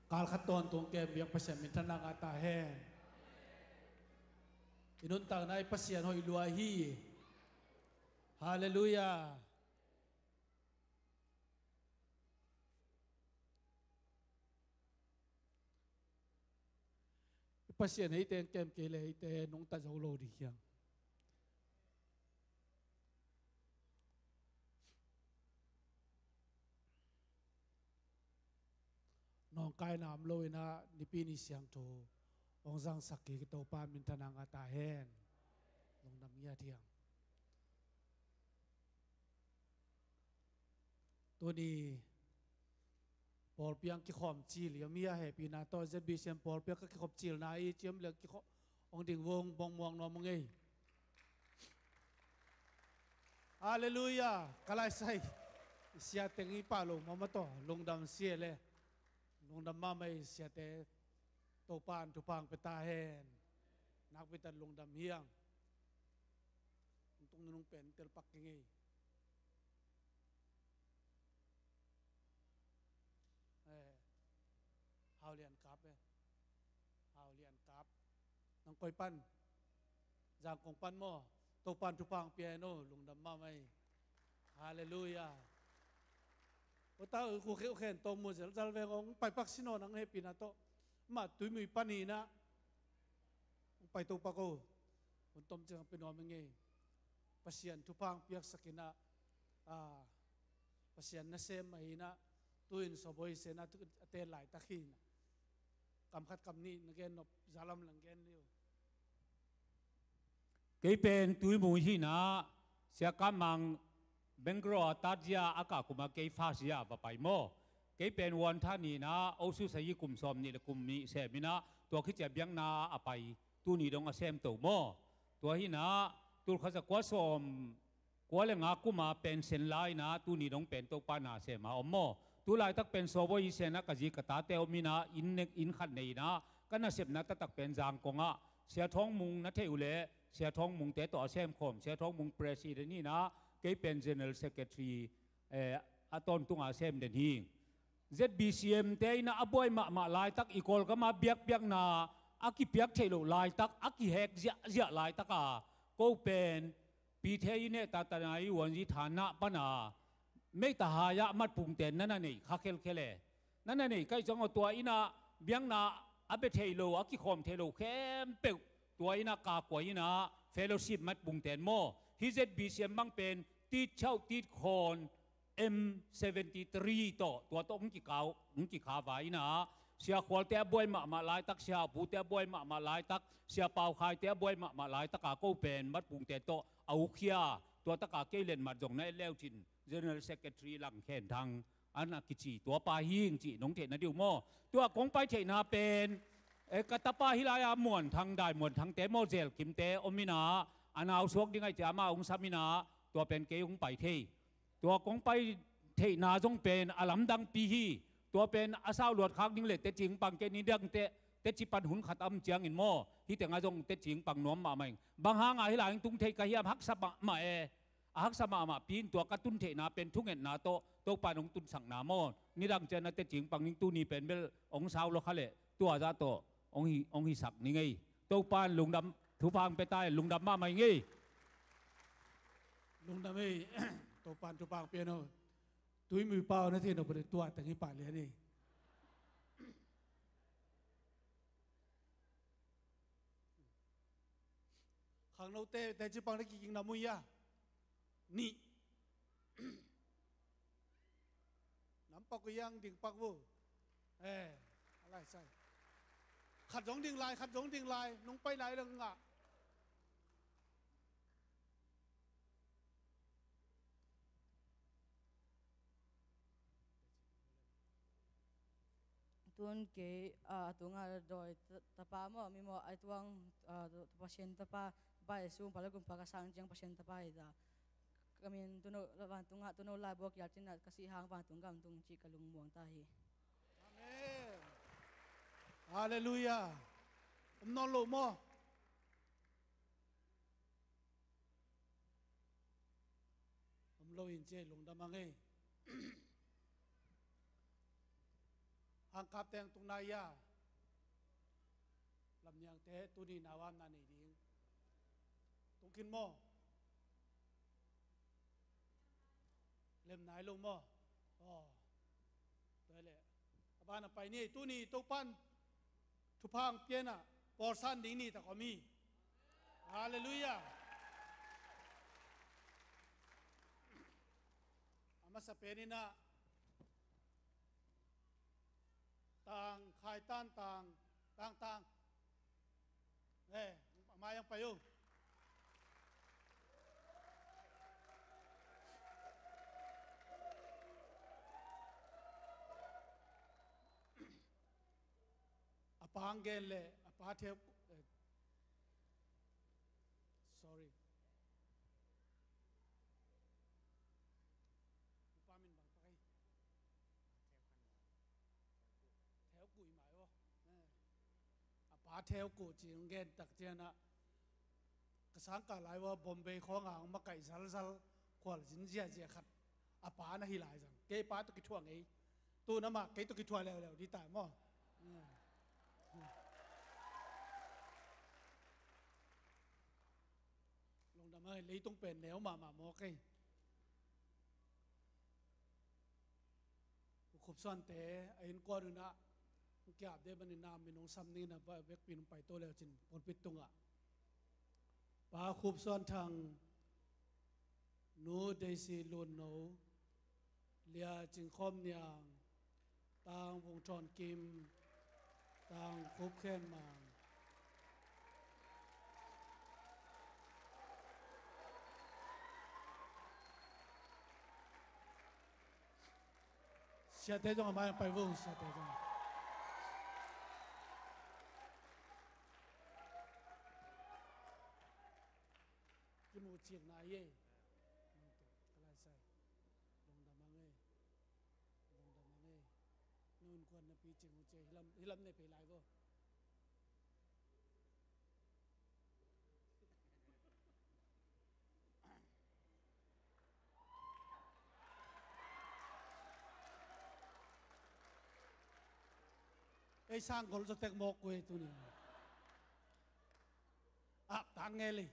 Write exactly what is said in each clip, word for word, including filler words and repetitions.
Kal khat tawntung kem biak Pasian minthanna ngah ta hen. I nuntakna i Pasian hoih lua hi. Halleluiah. I Pasian eite kem kei le eite nungta zo lo ding hiang. Nawngkaina om lo inah Nipi ni siangtho hong zangsak hi. Topa minthanna ngah ta hen. Lungdam ngiat hiang. Tuni pawlpi ang kikhawm cil i om hi a, hehpihna tawh Z B C M pawlpi ang ka kikhawm cilna i ciam le kikhawm hong ding vong bawngmuang nuam hong ei. Halleluiah. Ka laisai i sia teng i pah lo mama tawh lungdam sia le lungdam mahmah i siate Topa in thupha hong pia ta hen. Nakpi tak lungdam hiang. Tung nunung pen telpak kingei. Eh, Hau Lian Kap eh. Hau Lian Kap. Nang koi pan? Zangkong pan maw? Topan thupha hong pia hen aw, lungdam mahmah hi. Halleluiah. Ota u khu kheuh khen tawh mu zelzal veng aw, hong paipak sin aw, nang hehpihna tawh. Mah Tuimui pan hi inah hong pai topak aw. Hun tom ciang pia nuam hi ngei. Pasian thupha hong piaksak inah, ah, Pasian nasem mah hi inah, tu-in sawbawi sena tu a ten laitak hi inah. Kam khat kam nih na gen nop zalam lang gen liu. Kei pen Tuimui hi inah, Sia Kam Mang Bangalore a tatzia a kah kuma kei fazia va pai maw. Kei pen Wanthan hi inah, Osu Sayi kum sawm nih le kum nih sem inah, tua khit ciang biakna a pai, tuni dong a sem to maw. Tua hi inah, tulkhat za kua sawm kua le nga kuma pension la inah, tuni dong pen Topa na sem a om maw. Tu laitak pen sawbawi sena ka zi ka tate om inah, inn nek inn khat nei inah, ka nasepna taktak pen Zangkong ah Sia Thawng Mung na theih uh leh, Sia Thawng Mung te tawh a sem khawm, Sia Thawng Mung president hi inah, kei pen general secretary, eh, a tawntung a sem den hi. Z B C M te inah a buai mahmah laitak, i Kawlgam a biakpiakna a kipiak theih loh laitak, a kihek ziahziah laitak a, ko pen Pi Thei i neh tatana i uanzi thanah pana meita hai-ah matpungten na na neih kha khelkhel e. Na na neih kaih ciang aw, tua inah biakna a bia thei lo, a kikhawm thei lo khempeuh tua inah kakua inah fellowship matpungten maw. Hih Z B C M bang pen Tit Chauh Tit Khawn M seventy three tawh, tua tawh hong kikau, hong kikha va inah, Sia Khualte a buai mahmah laitak, Sia Pute a buai mahmah laitak, Sia Pau Khaite a buai mahmah laitak a ko pen matpungte tawh a ukhia, tua taka kei letmat zong na et leucin General Secretary Lang Khen Thang an a kici tua pa hing cih nong theihna diu maw. Tua kong pai theihna pen, eh, ka tapa hi lai-a Muan Thang, Dai Muan Thangte maw, Zel Kimte om inah, a nau suak ding aih ciah amah hong sam inah, tua pen kei hong pai thei. Tua kong pai theihna zong pen a lamdangpi hi. Tua pen a sau luat khak ding le teci hong pang kei ni dangte, teci pan hun khat a om ciangin maw, hih tengah zong teci hong pang nuam mahmah ing. Bang hanga hih lai hong tung thei ka hiam, haksa mahmah e. A haksa mahmahpi in tua ka tun theihna pen thungetna tawh Topa in hong tunsakna maw. Nidang ciang a teci hong pang ning, tuni pen bel hong sau lua kha leh tua zah tawh hong hi, hong hisak ning ei. Topa in lungdam, thupha hong pia ta ei, lungdam mahmah ing ei. Lungdam ei. Topa in thupha hong pia hen aw. Tuimui pau na thei nop pen tua teng hi pah lian ei. Khangnote teci pang na kikik na mui a. Nih. Nam pak uh hiang, ding pak uh. Eh, a lai sai. Khat zong ding lai, khat zong ding lai, nong pai lai leng ngah. Tun kei, ah, a tunga dawi ta-, tapa maw, mi maw, ai tuang, ah, tu-, Pasian tapa, tapa Jesu, pala kum paka sang ciang Pasian tapa hi ta. Ka min tuno, vantungah tuno lai buak yal cina ka sih hang vantung gam tung cih ka lungmuang ta hi. Amen. Halleluiah. Om nawn lo maw? Om lo in ci ei, lungdam a ngei. Hangkap teng tung nai a. Lamniangte tuni na wam na nei ding. Tung khin maw? Lem nai lo maw? Aw. Tua leh a ban a pai ni, tuni Topan thupha hong pia in ah pawlsan ding ni tak om hi. Halleluiah. A masa pen in ah Tang, Khaitan Tang, Tang Tang. Eh, a mai ang pai uh. A pa ang gen leh a pa theu, eh, sorry. Upa min bang pai. Theu kuh i mai aw. A pa theu kuh ci hong gen tak ciangin ah ka sangkah lai uh a Bombay khawng ah hong makaih zalzal khual zin ziazia khat a pa na hi lai zang. Kei pa tawh kithuah ngei. Tu na mah kei tawh kithuah leuleu ding ta maw? Lungdam a, leitung pen neu mahmah maw kei. U Khup Suante a innkuan un ah hong kiap deuh manin ah min hong sam dingin a vekpi in hong paito leu cin pulpit tungah Pa Khup Suan Thang, Nu Daisy Lun No, Lia Cing Khawm Niang, Tang Vung Thawn Kim, Tang Khup Khen Mang. Siate zong a mai ang pai vung, siate zong. Kimu cik na hi ei. Nang tu ka lai sai. Lungdam ang ei. Lungdam ang ei. Nun kuan na pi cing u ce. Hilam, hilam ne pei lai vo. Ei sang gol zo tek mawk kuei tuni. Ap tang ngei lei.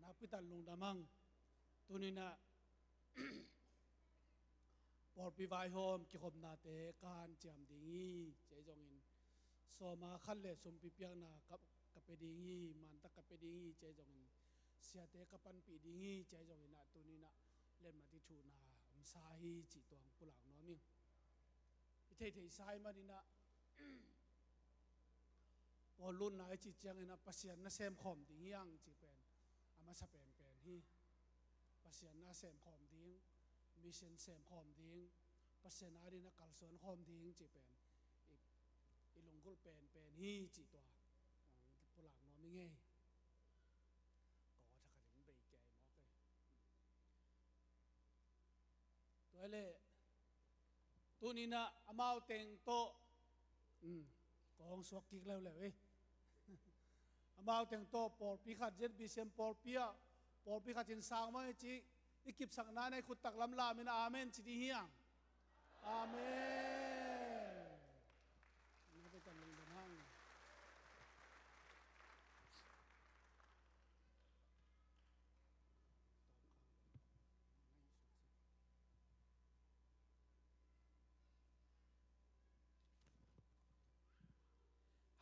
Nakpi tak lungdam ang. Tuni-in ah pawlpi vaihawm kikhopnate ka hanciam ding hi, ci ahi zongin sawma khat le sumpi piakna ka, ka pia ding hi, mantak ka pia ding hi, ci ahi zongin siate ka panpih ding hi, ci ahi zongin ah tuni-in ah letmat i thuhna omsa hi cih tua hong pulak nuam ing. I theihtheihsa ahih manin ah pawl lutna i cih ciangin ah Pasian nasem khawm ding hi hang cih pen a masa penpen hi. Pasian nasem khawm ding, mission sem khawm ding, Pasian adingin a kalsuan khawm ding cih pen i, i lunggulh penpen hi cih tua hong pulak nuam ing ei. Ka aw thakhat in bei kia i mawk ei. Tua hi leh tuni-in ah amau teng tawh, um, kong suak kik leuleu ei. Amau teng tawh pawlpi khat, Z B C M pawlpi ah pawlpi khat in sang mah i ci, i kipsakna-in ah i khut taklam lamin amen ci ding hi hang. Amen.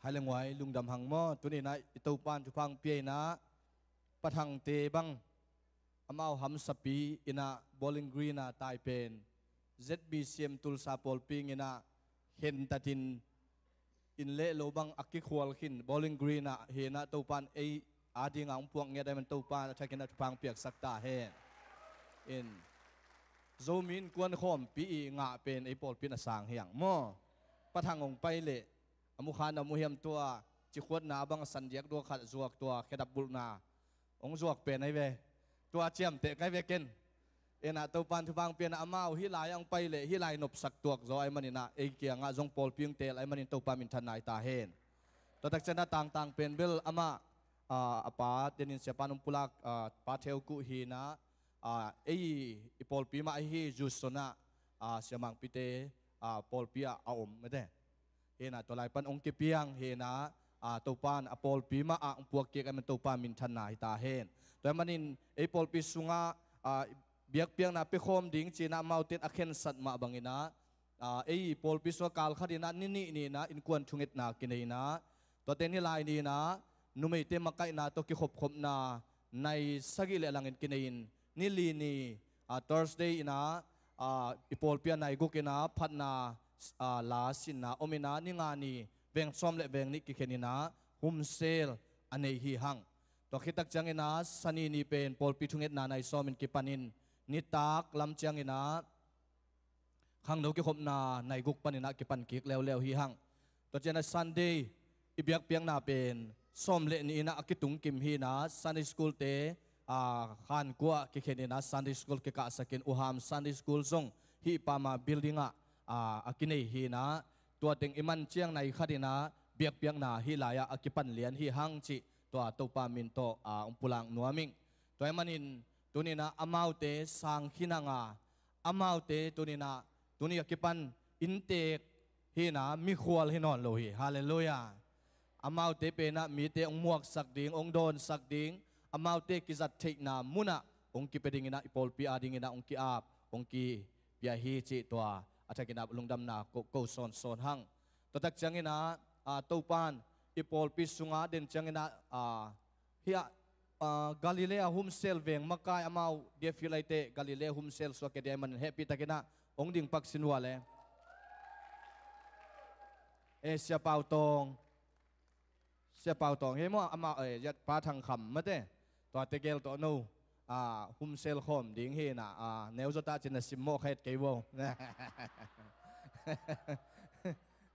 Hai le nguai lungdam hang maw, tuni-in ah i Topa'n thupha hong pia-in ah Pa Thangte bang amau hamsapi-in ah Bowling Green ah tai pen Z B C M Tulsa pawlpi in ah khentatin inn le lo bang a kikhual khin Bowling Green ah hi-in ah Topa'n ei adingin hong puak ngiat ahih manin Topa'n a thakin ah thupha hong piaksak ta hen. In Zomi Innkuan khawmpi i ngah pen ei pawlpi in a sang hi hang maw. Pa Thang hong pai leh a mukha na muhiam tua, cikhuatna bang a san diak dua khat zuak tua, khedap bulhna hong zuak pen ahi ve. Tua ciamteh ka hi ve ken. In ah Topa'n thupha hong pia-in ah amau hih lai ah hong pai leh hih lai nopsak tuak zaw ahih manin ah ei kiangah zong pawlpi hong teel ahih manin Topa minthanna hi ta hen. Tua tak ciangin ah Tangtang pen bel amah, ah, a pa tenin siapa'n hong pulak, ah, Pa Theu Kuh hi-in ah ah, ei i pawlpi mah ahi Houston ah, ah, siamangpite, ah, pawlpi ah a om mate. Hi inah tua lai pan hong kipiang hi inah, ah, Topa in a pawlpi mah ah hong puak kik ahih man Topa minthanna hi ta hen. Tua ahih manin ei pawlpi sungah, ah, biakpiakna pia khawm ding ci inah amaute in a khensat mah bang inah, ah, ei pawlpi sungah kal khat inah ni nih ni inah innkuan thungetna kinei inah, tuate ni lai ni inah numeite makaihna tawh kikhopkhopna nai sagih le a langin kinei in, ni li ni, ah, Thursday inah, ah, i pawlpi ah nai guk inah phatna, ah, la sinna om inah, ni nga ni veng sawm le veng nih kikhen inah humsel a nei hi hang. Tua khit tak ciang inah Sani ni pen pawlpi thungetna nai sawm in kipan in, nitak lam ciang inah khangno kikhopna nai guk pan inah kipan kik leuleu hi hang. Tua ciang inah Sunday i biakpiakna pen sawm le nih inah a kitung kim hi inah Sunday school te, ah, khan kua kikhen inah Sunday school kikahsak in, U Ham Sunday School zong hih Pama building ah, ah, a kinei hi inah, tua teng i man ciang nai khat inah biakpiakna hih lai ah a kipan lian hi hang cih tua Topa min tawh, ah, hong pulak nuam ing. Tua ahih manin tuni inah amaute sang khin hang a, amaute tuni inah, tuni a kipan inntek hi inah mikhual hi nawn lo hi. Halleluiah. Amaute pen ah mite hong muaksak ding, hong dawnsak ding, amaute kizat theihna mun ah hong kipia ding inah i pawlpi a ding inah hong ki-ap, hong kipia hi cih tua a thak inah lungdamna ko, ko sawnsawn hang. Tua tak ciang inah, ah, Topa in i pawlpi sungah den ciang inah, ah, hih ah, ah, Galilee humsel veng makai amau D F U laite Galilee humsel suak kei ding ahih manin hehpih tak inah hong ding pak sin uh le. Eh, Sia Pau Tawng. Sia Pau Tawng hi maw, amau, eh, yat Pa Thang Kham mate. Tuate gel tawh no, ah, humsel khawm ding hi inah, ah, neu zaw ta cin na simmawh kha het kei vo.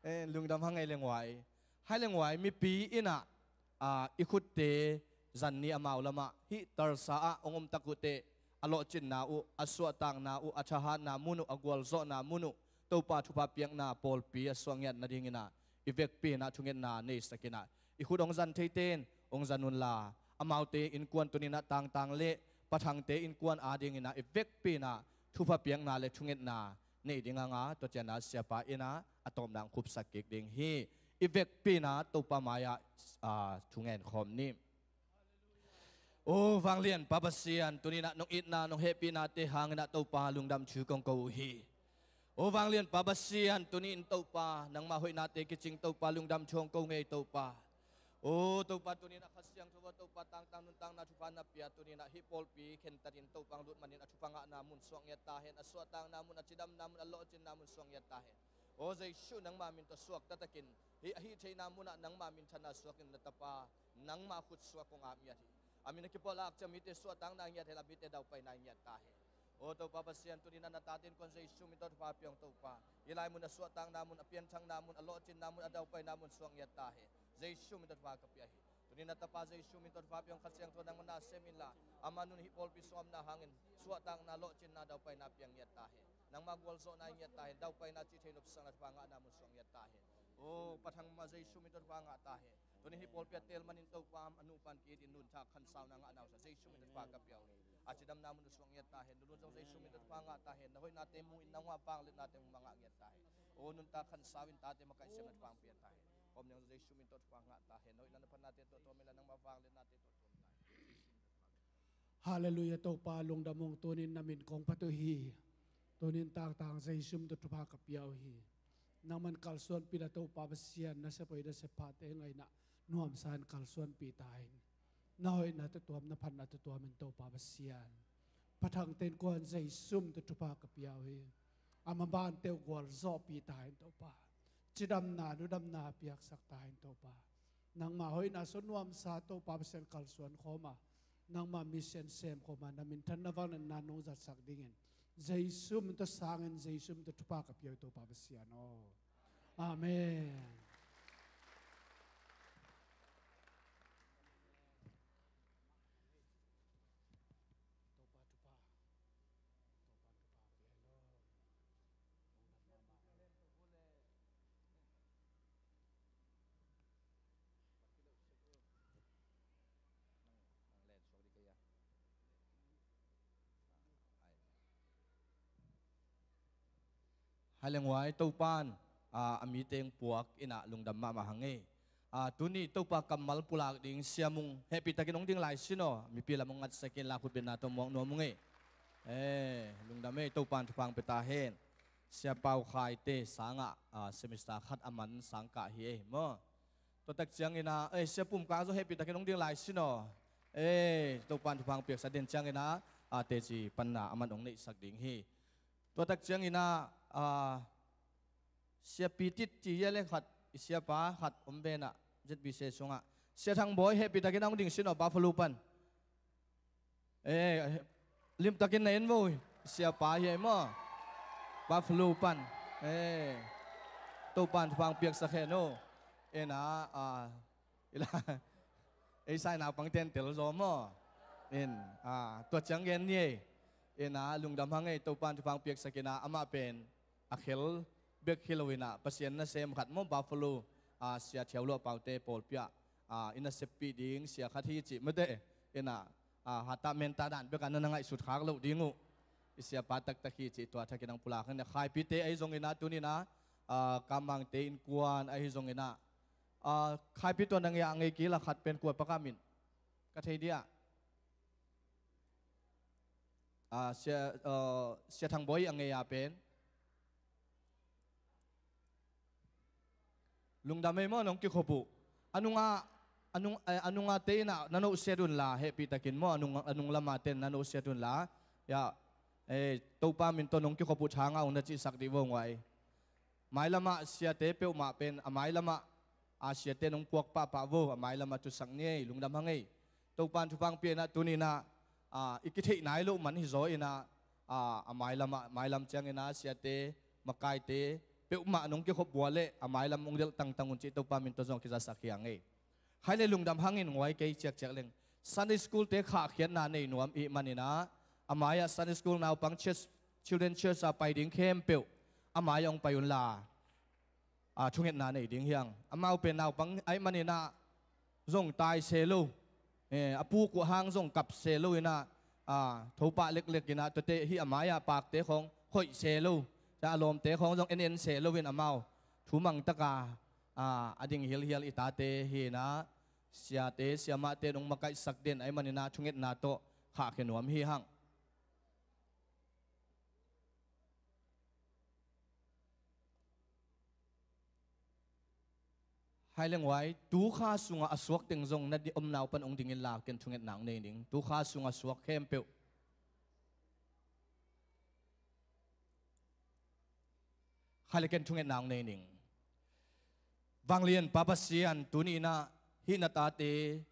Eh, lungdam hang ei lengwai. Hai lengwai mipi inah, ah, i khutte zan ni amau lamah hih Tulsa ah hong om tak uh teh, a lawhcinna uh, a suahtakna uh, a thahatna mun uh, a gualzawhna mun uh, Topa thupha piakna pawlpi a suahngiat nading inah i vekpi inah thungetna neisak inah, i khut hong zan theite in hong zan unla, amaute innkuan tuni inah Tangtang le Pa Thangte innkuan a ding inah i vekpi inah thupha piakna le thungetna nei ding hang a, tua ciang inah Siapa inah a tawpna hong khupsak kik ding hi. I vekpi inah Topa mai-ah, ah, thungen khawm ni. O vanglian Pa Pasian, tuni inah nong itna nong hehpihnate hang inah Topa lungdam thu kong ko uh hi. O vanglian Pa Pasian, tuni in Topa nangmah hoihnate kicing Topa lungdam thu hong ko ngei Topa. O Topa, tuni inah Kha Siangtho ah Topa tangtang nuntakna thupha na pia, tuni inah hih pawlpi khentat in Topa hong lut manin a thupha ngahna mun suahngiat ta hen, a suahtakna mun, a cidamna mun, a lawhcinna mun suahngiat ta hen. O Jesu, nangma min tawh suakta takin hih a hih theihna munah nangma minthanna suakin na Tapa nangma khut suak kong ap ngiat hi. A min a kipawl a ak ciang mite suahtakna ngiat hen la, mite daupaina ngiat ta hen. O Topa Pasian, tuni inah na tate innkuan Jesu min tawh thupha pia ung Topa. Hih lai mun a suahtakna mun, a pianthakna mun, a lawhcinna mun, a daupaina mun suahngiat ta hen. Jesu min tawh thupha ka pia hi. Tuni inah Tapa Jesu min tawh thupha pia ung. Kha Siangtho nangma na sem inla, amah nun hih pawlpi sung a omna hangin suahtakna, lawhcinna, daupaina pia ngiat ta hen. Nangma gualzawhna ngiat ta hen. Daupaina cih thei nopsakna thupha ngahna mun suahngiat ta hen. O Pa Thang mah Jesu min tawh thupha ngah ta hen. Tuni hih pawlpi a teel manin Topa, a nupa in ki-it in nuntak khansauna ngahna uh sa Jesu min tawh thupha ka pia uh hi. A cidamna mun uh suahngiat ta hen. Nulun zong Jesu min tawh thupha ngah ta hen. Na hoihnate mu in nangma vangliatnate mu mangah ngiat ta hen. O nuntak khansau in tate makaih siamna thupha hong pia ta hen. Kawm niang zong Jesu min tawh thupha ngah ta hen. Na hoihnate, na phatnate tuamtuam inla nangma vangliatnate tuamtuam ta hen. Halleluiah, Topa lungdam ung, tunin na min kong phat uh hi. Tunin tangtang Jesu min tawh thupha ka pia uh hi. Nangman kalsuanpih la Topa Pasian, na sepoi na sephate ngaihna nuamsa in kalsuanpih ta in. Na hoihna tuamtuam, na phatna tuamtuam in Topa Pasian. Pa Thangte innkuan Jesu min tawh thupha ka pia uh hi. A mabante uh gualzawhpih ta in Topa. Cidamna, lungdamna piaksak ta in Topa. Nangma hoihna sung nuamsa Topa Pasian kalsuan khawm a, nangma mission sem khawm a, na minthan na vangliatna nong zatsak dingin Jesu min tawh sangin, Jesu min tawh thupha ka pia uh hi Topa Pasian aw. Amen. Topa thupha, Topa thupha pia hi lo. Lungdam mahmah. Nang, nang len suak dih kei a. Hai leng huai, Topan a, a mi teng puak in ah lungdam mahmah hang ei. A, tuni Topa kammal pulak ding Sia Mung hehpihtakin hong ding lai sin aw. Mipi lam hong ngatsak inla khutbetna tawh muak nuam ung ei. E, lungdam ei, Topan thupha hong pia ta hen. Sia Pau Khaite sangah a, semester khat a man sangkah hi ei maw. Tua tak ciangin ah, e, Sia Pum Kang zong hehpihtakin hong ding lai sin aw. E, Topan thupha hong piaksak den ciangin ah, a, teci panna a man hong neihsak ding hi. Tua tak ciangin ah, a, Sia Pi Tit ci hia le khat, i siapa khat om ven ah, Z B C sungah. Sia Thang Bawi hehpihtakin hong ding sin aw, Buffalo pan. E, limtakin na en vo, i siapa hi ei maw. Buffalo pan. E, Topan thupha hong piaksak hen aw. En ah, a, i la, ei sai naupang ten tel zaw maw. En, a, tua ciang gen ni ei. En ah, lungdam hang ei, Topan thupha hong piaksak in ah, amah pen a khel bek hi lo in ah, Pasian nasem khat maw, Buffalo, a, Sia Thiau Luah Paute pawlpi ah, a, i naseppih ding sia khat hi cih mate. En ah, a, hatah mentah dan bek ah na na ngaihsut khak loh ding uh. I siapa taktak hi cih tua thakin hong pulak hang ei. Khaipite ahi zongin ah, tuni in ah, a, Kamangte innkuan ahi zongin ah, a, Khaipi tua na ngei a, ngei kei la khat pen kua pakam in ka thei dia. A, Sia, a, Sia Thang Bawi a ngei a pen. Lungdam ei maw, nong kikhop uh. A nunga, a nung, eh, a nunga te in ah na nohsiat un la, hehpihtakin maw, a nung, a nung lama ten na nohsiat un la. Ya, eh, Topa min tawh nong kikhop uh, thangah ung na cihsak dih vo, nguai. Mailamah siate peuhmah pen, a mailamah a siate nong puak pahpah vo, a mailamah thusak ni ei, lungdam hang ei. Topan thupha hong pia in ah, tuni in ah, a, i kitheih nai loh man hi zaw in ah, a, a mailamah, mailam ciangin ah siate, makaite peuhmah nong kikhop bual leh a mailam hong delh tangtang un cih Topa min tawh zong kizasak hi hang ei. Hai le lungdam hangin, nguai, kei ciakciak leng Sunday school te khahkhiatna nei nuam i hih manin ah, a mai-ah Sunday school naupang church, children church a pai ding khempeuh a mai-ah hong pai un la, a, thungetna nei ding hi hang. Amau pen naupang ahih manin ah zong tai se lo. Eh, a puk uh hang zong kap se lo in ah, a, thopah leklek in ah, tuate hih a mai-ah pakte khawng hoih se lo. Tua a lawmte khawng zong en en se lo in amau thu mang tak a, a, a ding hilhial i tate hi in ah, siate siamahte nong makaihsak den ahih manin ah thungetna tawh khahkhia nuam hi hang. Hai le nguai, tu kha sungah a suak teng zong na di-, omna uh pan hong ding in la, ken thungetna hong nei ning. Tu kha sungah suak khempeuh. Hai le ken thungetna hong nei ning. Vanglian Pa Pasian, tuni in ah hih na tate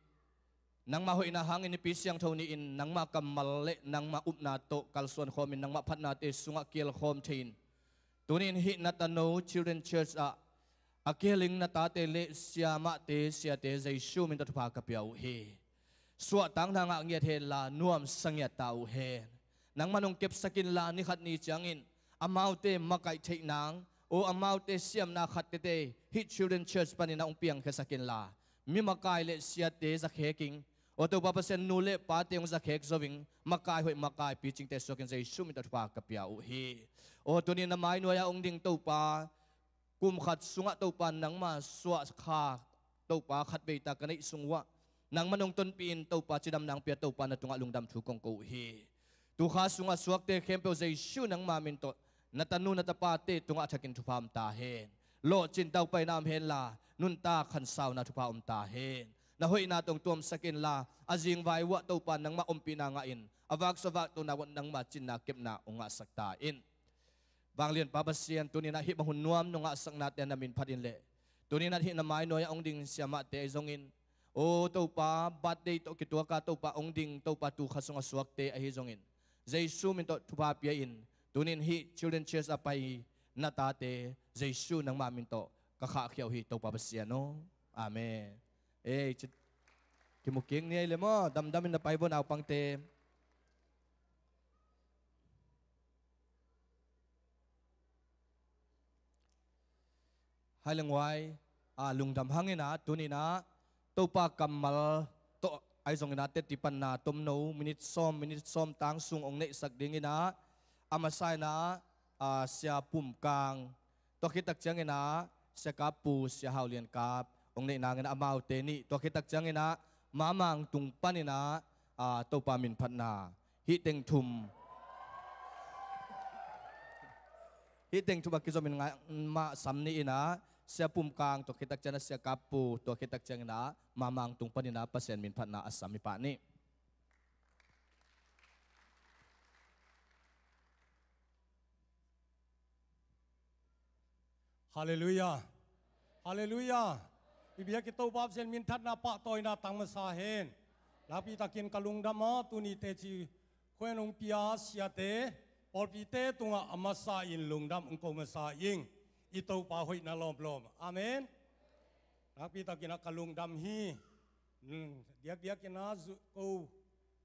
nangmah hoihna hangin nipi siangtho ni-in nangmah kammal le nangmah upna tawh kalsuan khawmin nangmah phatnate sungah kial khawm thei-in, tuni-in hih na tano Children Church ah a kial ding na tate le siamahte, siate Jesu min tawh thupha ka pia uh hi. Suahtakna ngah ngiat hen la, nuamsa ngiat ta uh hen. Nangmah nong kepsak in la, ni khat ni ciangin amaute makaih theih nang, aw, amaute siamna khat tete hih Children Church panin ah hong piangkhiasak in la, mi makai le siate zakhek ing. Aw Topa Pasian, nu le pate hong zakhek zo ing, makai hoih, makai picingte suakin Jesu min tawh thupha ka pia uh hi. Aw, tuni na mai nuai-ah hong ding Topa, kum khat sungah Topa nangma suah kha Topa khatvei ta ka neih sung uh ah, nangmah nong tonpih in Topa, cidamna hong pia Topa, na tungah lungdam thu kong ko uh hi. Tu kha sungah suakte khempeuh Jesu nangma min tawh na tanu na tapate tungah a thakin thupha om ta hen. Lawhcin taupaina om hen la, nuntak khansauna thupha om ta hen. Na hoihna tawh hong tuamsak in la, a zingvai uh ah Topa nangmah ompihna ngah in, a vak suah vak tona uh ah nangma cinna kepna hong ngahsak ta in. Vanglian Pa Pasian, tuni-in ah hih bang hun nuam nong ngahsaknate na min phat in leh, tuni-in ah hih na mai nuai-ah hong ding siamahte ahi zongin, aw Topa, birthday tawh kituak a Topa hong ding Topa tu kha sungah suakte ahi zongin, Jesu min tawh thupha pia in, tuni-in hih Children Church a pai na tate Jesu nangma min tawh ka khahkhia uh hi Topa Pasian aw. Amen. Ei, ci-, kimu kik ni ei le maw, damdamin na pai vo naupangte. Hai le nguai, a, lungdam hangin ah, tuni-in ah Topa kammal tawh ahi zongin ah, teci panna tomno minit sawm, minit sawm tang sung hong neihsak dingin ah, a masa-in ah ah, Sia Pum Kang, tua khit tak ciangin ah Sia Kap Pu, Sia Hau Lian Kap hong neih nangin ah amaute nih, tua khit tak ciangin ah Mamang tung panin ah, ah, Topa min phatna hih teng thum, hih teng thum a kizomin ngah mah sam ni in ah, Sia Pum Kang, tua khit tak ciangin ah Sia Kap Pu, tua khit tak ciangin ah Mamang tung panin ah Pasian min phatna a sam hi pah ni. Halleluiah. Halleluiah. I biak i Topa Pasian minthanna pahtawina tang masa hen. Nakpi takin ka lungdam a, tuni teci khuan hong pia siate, pawlpite tungah a masa in lungdam hong ko masa ing. I Topa hoihna lawmlawm. Amen. Nakpi takin a ka lungdam hi. Hmm, diakdiakin a zu-, ko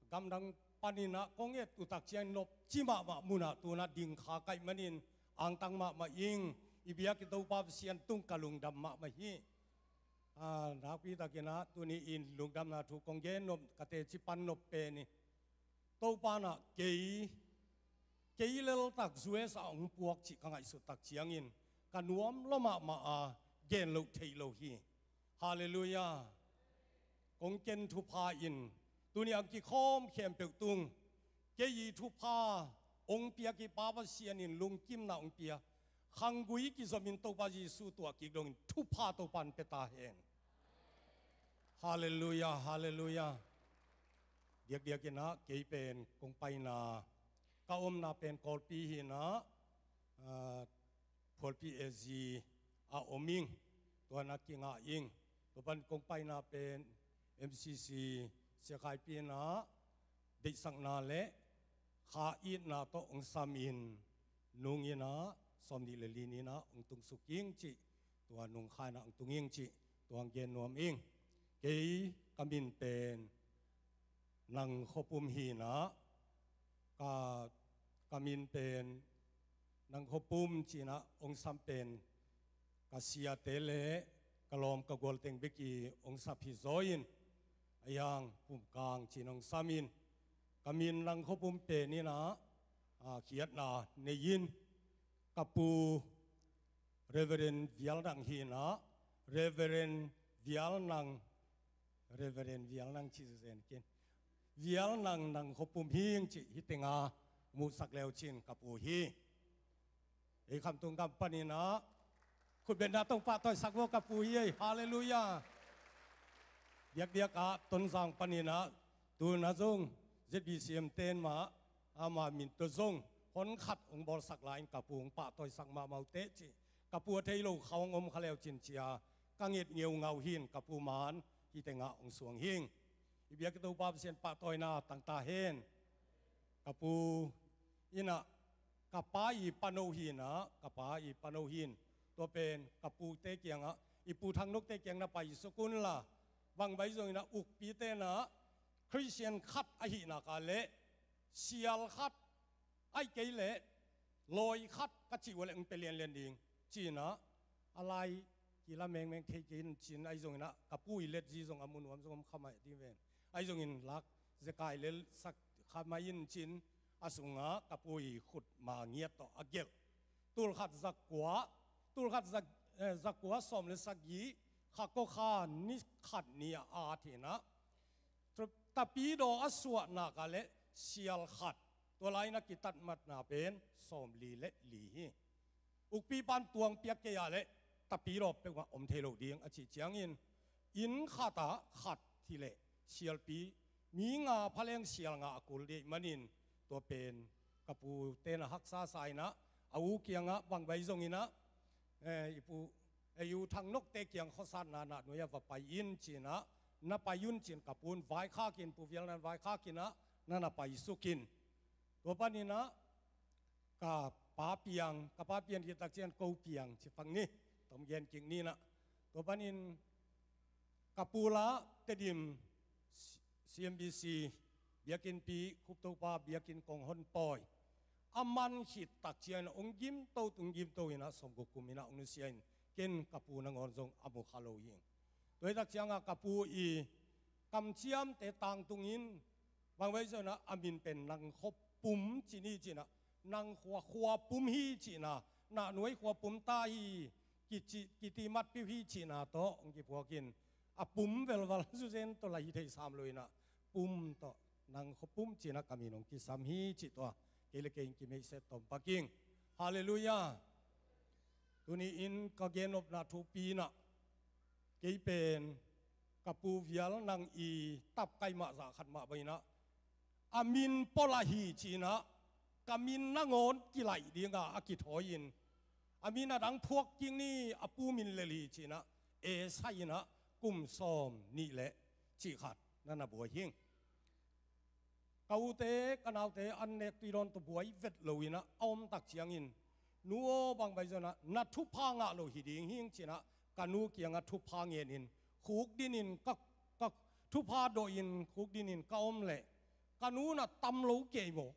gamdang panin ah kong et uh tak ciang nop ci mahmah munah tu-in ah ding kha ka hih manin angtang mahmah ing. I biak i Topa Pasian tung ka lungdam mahmah hi. Ah, nakpi takin ah tuni in lungdamna thu kong gen nop, ka teci pan nop pen hi. Topa in ah kei, kei leltak U S A hong puak cih ka ngaihsut tak ciangin ka nuam lua mahmah a, gen loh theih lo hi. Halleluiah. Kong ken thupha in tuni a kikhawm khempeuh tung kei i thupha hong piak i Pa Pasian in lungkimna hong pia, khanggui kizomin Topa Jesu tuah kik dongin thupha Topa in pia ta hen. Halleluiah, halleluiah. Diakdiakin ah kei pen kong paina, ka omna pen Kawlpi hi-in ah, ah, Phualpi A Z a om ing. Tua-in ah kingah ing. Tua pan kong paina pen M C C Sia Khai Pi in ah deihsakna le kha itna tawh hong samin, nung in ah sawmnih le li ni-in ah hong tung suk ing cih, tua nung kha in ah hong tung ing cih, tua hong gen nuam ing. Kei ka min pen Nang Khua Pum hi-in ah, ka, ka min pen Nang Khua Pum ci-in ah hong sam pen ka siate le ka lawm ka gual teng bek in hong sap hi zaw in, a hiang Pum Kang ci-in hong sam in, ka min Nang Khua Pum pen in ah, ah, khiatna nei in, ka pu Reverend Vial Nang hi-in ah, Reverend Vial Nang, Reverend Vial Nang ci zen ken, Vial Nang, Nang Khua Pum hi ing cih hih teng ah musak le uh cin, ka pu hi. Ei khamtung gam panin ah khutbetna tawh pahtawisak vo, ka pu hi ei. Halleluiah. Diakdiak ah Tonzang panin ah tu-in ah zong Z B C M ten mah ama min tawh zong hon khat hong bawlsak lai-in ka pu hong pahtawisak mahmah uh teh ci. Ka pu a thei lo kha hong om kha le uh cin ci-a ka nget ngeungau hi-in, ka pu man hih teng ah hong suang hi ing. I biak i Topa Pasian pahtawina tang ta hen. Ka pu in ah ka pa i pano hi-in ah, ka pa i pano hi-in, tua pen ka pute kiangah, i pu Thang Nokte kiang na pai suk un la, bang bai zongin ah ukpite in ah Khristian khat ahih nak leh sial khat, ahih kei leh lawi khat ka cih uh leh hong pia lianlian ding ci-in ah, a lai kila mengmeng thei kei in ci-in, ahi zongin ah ka pu i letzi zong a mu nuam zong om kha mai ding ven. Ahi zongin lak zekai le sak kha mai in ci-in, a sungah ka pu i khut ma ngiat tawh a gelh. Tul khat za kua, tul khat za, eh, za kua sawm le sagih, kha kua kha ni khat ni a at hi-in ah, tapidaw a suah nak leh sial khat, tua lai-in ah kitat matna pen sawmli le li hi. Ukpipa'n tuang piak kei a leh tapidaw peuhmah om thei lo ding a cih ciangin, inn khat ah khat hi leh sialpi mi nga pha leng sial nga a kul ding ahih manin, tua pen ka pute na haksa sa-in ah, a u kiangah bang bai zongin ah, eh, i pu, eh, i u Thang Nokte kiang khuasatna na nuai ah va pai in ci-in ah, na pai un ci-in ka pu'n vaikhak in, Pu Vial Nang vaikhak in ah, na na pai suk in. Tua panin ah ka pa piang, ka pa pian khit tak ciang ko piang ci phang ni, tom gen kik ni in ah. Tua panin ka pu la Tedim C-, C M B C biakinnpi, Khup Topa biakinn kong hon pawi. A man khit tak ciang in ah hong gimto, hong gimto in ah, sawmguk kum in ah hong nusia in, ken ka pu nangawn zong a mu kha lo hi ing. Tua hi tak ciangah ka pu i kamciamte tangtung in, bang bai zongin ah a min pen Nang Khua Pum ci ni ci-in ah, nang khua, khua pum hi cihna, nahnuai khua pum ta hi, kici, kiti matpiu hi cihna tawh hong kiphuakin, a pum velval zuzen tawh la hi thei sam lo inah, pum tawh, nang khua pum cihna ka min hong kisam hi cih tawh, kei le kei in kimeihset tawm pak ing. Halleluiah. Tuni in ka gennopna thupi inah, kei pen ka pu vial nang i tapkai mah zah khat mah bang inah, a min Paul ahi ci inah, ka min nangawn kilaih dinga a kithawi in, a min a dang phuak kik ni, a pu min lel hi ci inah, Esai inah kum sawm nih le cih khat na na buai hing. Ka ute, ka naute an nek tui dawn tawh buai vet lo inah a om tak ciangin, nu aw, bang bai zong inah na thupha ngah lo hi ding hing ci inah, ka nu kiangah thupha ngenin, khuk dinin ka, ka thupha dawhin khuk dinin ka om leh, ka nu na tam lo kei maw.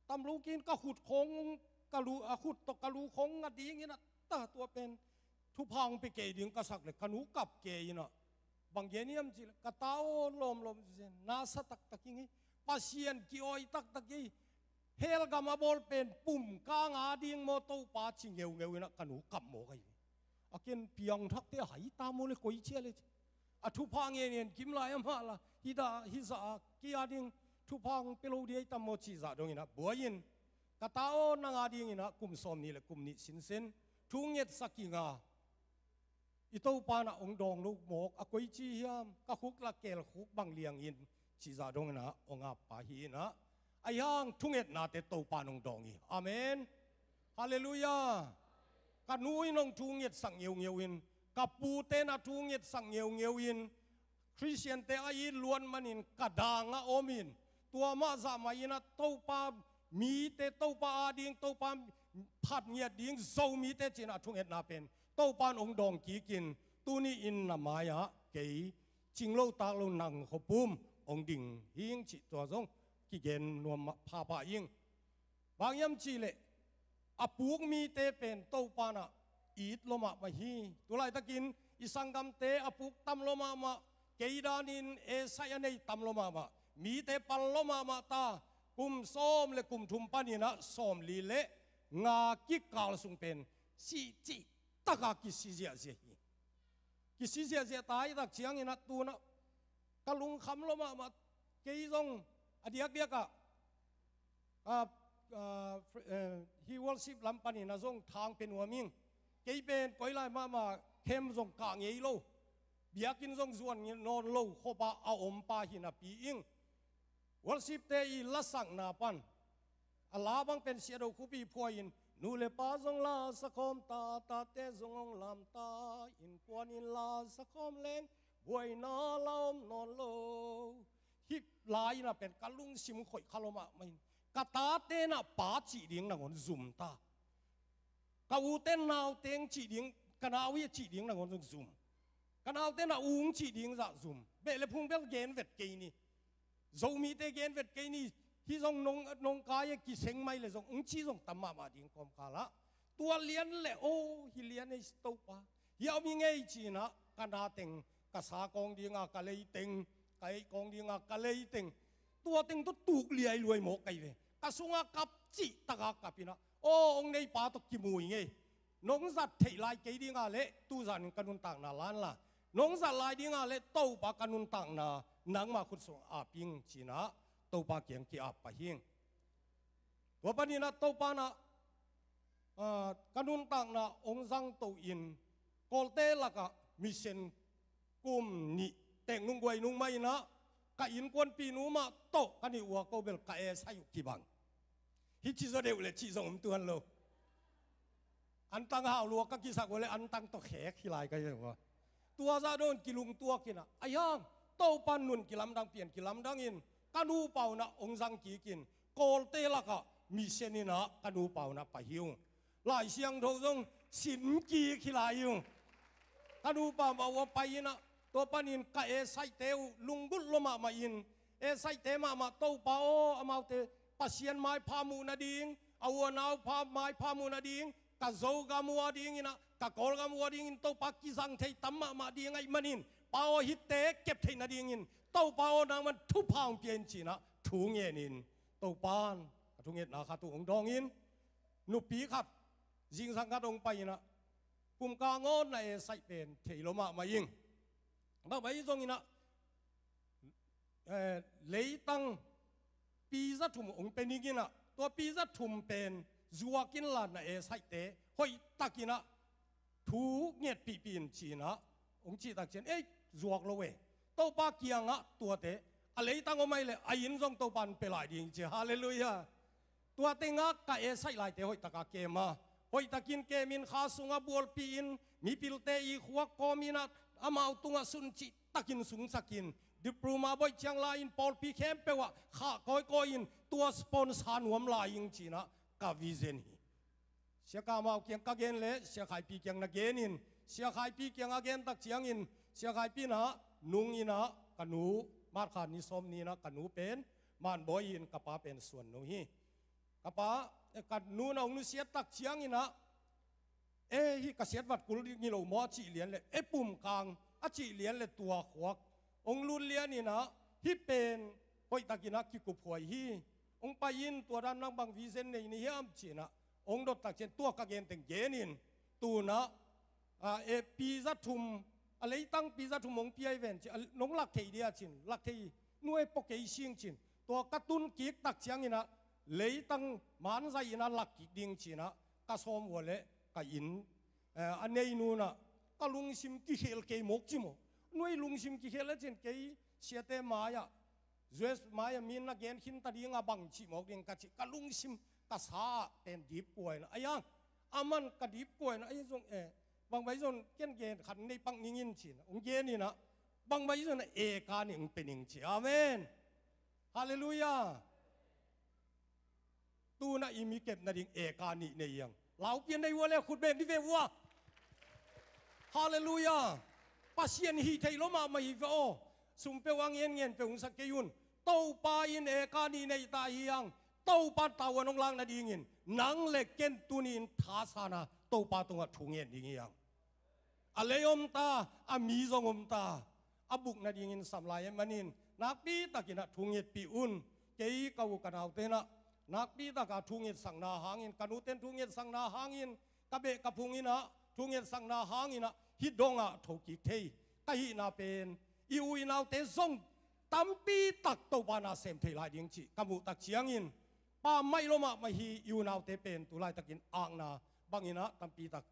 Tam lo kei in ka khut khong, ka lu, a khut tawh ka lu khong a ding inah, ta tua pen thupha hong pia kei ding ka sak leh, ka nu kap kei inah, bang gen hiam cih leh, ka ta aw, lawmlawm zen, na sa taktak ing hi, Pasian ki-awi taktak hi, hell gam a bawl pen pum kang a ding maw Topa, ci ngeungeu inah ka nu kap mawk ahi. A ken piang thakte a hai ta maw le koi cia le ci. A thupha ngen ngen kim lai a mah la, hi dah, hi zah a, kei a ding thupha hong pia lo ding a hi tam maw cih zah dong inah buai in, ka ta aw, nang a ding inah kum sawm nih le kum nih sinsen thu ngetsak ing a, i Topa inah hong dawng lo mawk, a koi ci hiam, ka khuk la kel khuk bang liangin, cih zah dong inah hong ap pa hi inah, ahi hang thungetnate Topa in hong dawng hi. Amen. Halleluiah. Ka nu in hong thu ngetsak ngeungeu in, ka pute inah thu ngetsak ngeungeu in, Khristiante a it luat manin ka dang a om in, tua mah zah mah inah Topa mite, Topa a ding, Topa phat ngiat ding Zomite ci inah thungetna pen Topa in hong dawng kik in, tuni in na mai-ah kei cing lo tak lo nang khua pum hong ding hing cih tua zong kigen nuam mah phapha ing. Bang hiam cih leh, a puk mite pen Topa inah it lua mahmah hi. Tulaitakin i sanggamte a puk tam lua mahmah, kei danin Esai a nei tam lua mahmah, mite pal lua mahmah ta, kum sawm le kum thum panin ah sawmli le nga kikal sung pen sih cih taka kisi ziahziah hi. Kisi ziahziah ta hi tak ciangin ah tu inah ka lungkham lua mahmah, kei zong a diakdiak ah, ah, ah, fr-, eh, hi worship lam panin ah zong thang pia nuam ing. Kei pen koi lai mahmah camp zong kah ngei lo, biakinn zong zuan nawn lo khop ah a om pa hi napi in, worship-te i lasakna pan, a la bang pen Sia Do Khup i phuai in, nu le pa zong la sakhawm ta, tate zong hong lam ta, innkuan in la sakhawm leng buaina la om nawn lo. Hih lai inah pen ka lungsim khoih kha lua mahmah in, ka tate inah pa cih ding nangawn zum ta. Ka ute naute hong cih ding, ka nau hi a cih ding nangawn zong zum. Ka naute inah u hong cih ding zah zum. Beh le phung bel gen vet kei ni. Zomite gen vet kei ni. Hih zong nong, nong kai a kiseng mai le zong hong cih zong tam mahmah ding kawmkal ah, tua lian le aw, hi lian ei Topa, hi a om hi ngei ci inah, ka na teng, ka sa kawng dinga ka lei teng, ka eih kawng dinga ka lei teng, tua teng tawh tuk liailuai mawk ka hi ve. Ka sungah kap cih taka kap inah, aw, hong neipa tawh kimu hi ngei. Nong zat theih lai kei dinga le tu zanin ka nuntakna la inla, nong zat lai dinga le Topa, ka nuntakna nangma khut sungah ap ing ci inah Topa kiang ki-ap pah ing. Tua panin ah Topa inah, ah, ka nuntakna hong zangto in, Kawlte lakah mission kum nih teek nung guai nung mah inah, ka innkuanpihnu mah tawh ka nih uh a, ko bel ka Esai uh kibang. Hih ci zaw deuh le cih zong om tuan lo. Antang hau lua ka kisak uh le antang tawh khek hi lai ka hi uh a. Tua zah dawn kilungtuak inah, ahi hang Topa in nun kilamdang, pian kilamdang in, ka nupa uh inah hong zang kik in, Kawlte lakah mission inah ka nupa uh inah pai hi ung. Lai Siangtho zong sim kik hi lai hi ung. Ka nupa mah uh a pai inah, tua panin ka Esai-te uh lunggulh lua mahmah in, Esai-te mahmah, Topa aw, amaute Pasian maipha muh nading, a u a nau pha, maipha muh nading, ka Zogam uh a ding inah, ka Kawlgam uh a dingin Topa kizang thei tam mahmah ding ahih manin, Pa aw, hihte kep theih nadingin Topa aw, nangman thupha hong pia in ci inah thu ngenin, Topa in Thungetna khat uh hong dawng in, nupi khat zingsang khat hong pai in ah, pumkang aw na e saih pen thei lo mahmah ing. Bang mah hi zongin ah, eh, leitang pi za thum hong pia ning in ah, tua pi za thum pen zuak inla na e saihte hoihtakin ah thu ngetpihpih in ci in ah, hong cih tak ciang, ei, zuak lo e. Topa kiangah tuate a leitang om ahih leh a inn zong Topa in pia lai ding ci. Halleluiah. Tua tengah ka e saih laite hoihtakin kem a, hoihtakin kem in, kha sungah bualpih in, mipilte i khuak kawm in ah, amau tungah sun cihtakin sungsak in, diploma boih ciang la in, pawlpi khempeuh ah khah kawikawi in, tua sponsor nuam lai ing ci in ah ka vision hi. Sia Kha Mau kiang ka gen leh Sia Khai Pi kiang na gen in, Sia Khai Pi kiang a gen tak ciangin, Sia Khai Pi in ah nung in ah, ka nu, March kha ni sawm ni in ah ka nu pen man bawi in, ka pa pen suan no hi. Ka pa, eh, ka nu in ah hong nusiat tak ciangin ah, eh, hih ka siatvat kul ding hi lo maw a cih lian leh, eh, pumkang a cih lian leh tua khuak hong lut lian in ah, hih pen hoihtakin ah kikuphuai hi. Hong pai in, tua dan nang bang vision nei na hiam ci in ah hong dot tak ciang, tua ka gen teng gen in, tu in ah, ah, eh, pi za thum, a leitang pi za thum hong pia hi ven ci, ah, nong lak thei dia ci in, lak thei, nuai, pua kei sing ci in. Tua ka tun kik tak ciangin ah leitang man zaih in ah lak kik ding ci in ah ka sawm uh leh ka inn, eh, a neinu in ah, ka lungsim kikhel kei mawk ci maw. Nuai, lungsim kikhel e ci in, kei siate mai-ah, U S mai-ah mi in na gen khin ta ding a, bang cih mawk ding ka ci, ka lungsim, ka sa-ah pen dipkua in ah, ai ang, aman ka dipkua in ah, ai zong, eh, bang mah hi zong ken gen khat nei pak ning in ci in ah hong gen in ah, bang mah hi zong ah eka nih hong pia ning ci. Amen. Halleluiah. Tu in ah i mi kep nading eka nih nei hi hang. Lau pian nei uh leh khut beng dih ve uh a. Halleluiah. Pasian hih theih lo mahmah hi ve aw. Sum peuh a, ngenngen peuh hong sa kei un. Topa in eka nih nei ta hi hang. Topa in tavuan hong lak nadingin nang leh ken tuni in thasan a Topa tungah thu ngen ding hi hang. A lei om ta, a mi zong om ta. A buk nadingin sam lai ahih manin nakpi takin ah thu ngetpih un. Kei ka u ka naute in ah nakpi takin thu ngetsakna hangin, ka nute in thu ngetsakna hangin, ka beh ka phung in ah thu ngetsakna hangin ah hih dong ah thokik thei ka hihna pen, i u i naute zong tampi tak Topa in ah sem thei lai ding cih ka muh tak ciangin, pammaih lo mahmah hi. I u naute pen tu laitakin akna bangin ah tampi tak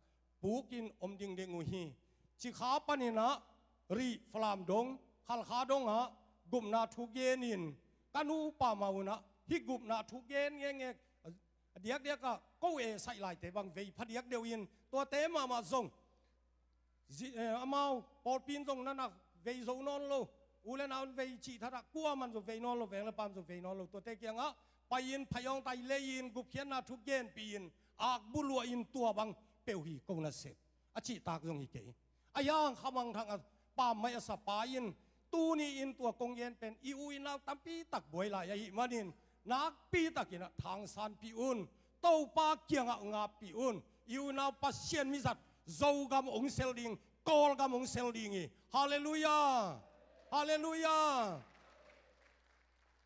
pukin om dingding uh hi. Cikha panin ah Rih, Falam dong, Khalkha dong ah gupna thu gen in, ka nupa mah un ah hih gupna thu gen ngekngek, a diakdiak ah ko e saih laite bang vei phadiak deuh in, tuate mahmah zong, zi-, eh, amau pawlpi in zong na na vei zo nawn lo. U leh nau in vei cih that ah kuaman zong vei nawn lo, veng leh pam zong vei nawn lo. Tuate kiangah pai in, phaiawngtai lei in, gupkhiatna thu genpih in, akbu luah in, tua bang peuh hi ko nasep, a cihtak zong hi kei. Ahih hang khamangthang a pammaih a sa pa in, tuni in tua kong gen pen i u i nau tampi tak buai lai ahih manin nakpi takin ah thangsanpih un. Topa kiangah ngappih un. I u i nau Pasian mizat, Zogam hong sel ding, Kawlgam hong sel ding hi. Halleluiah. Halleluiah.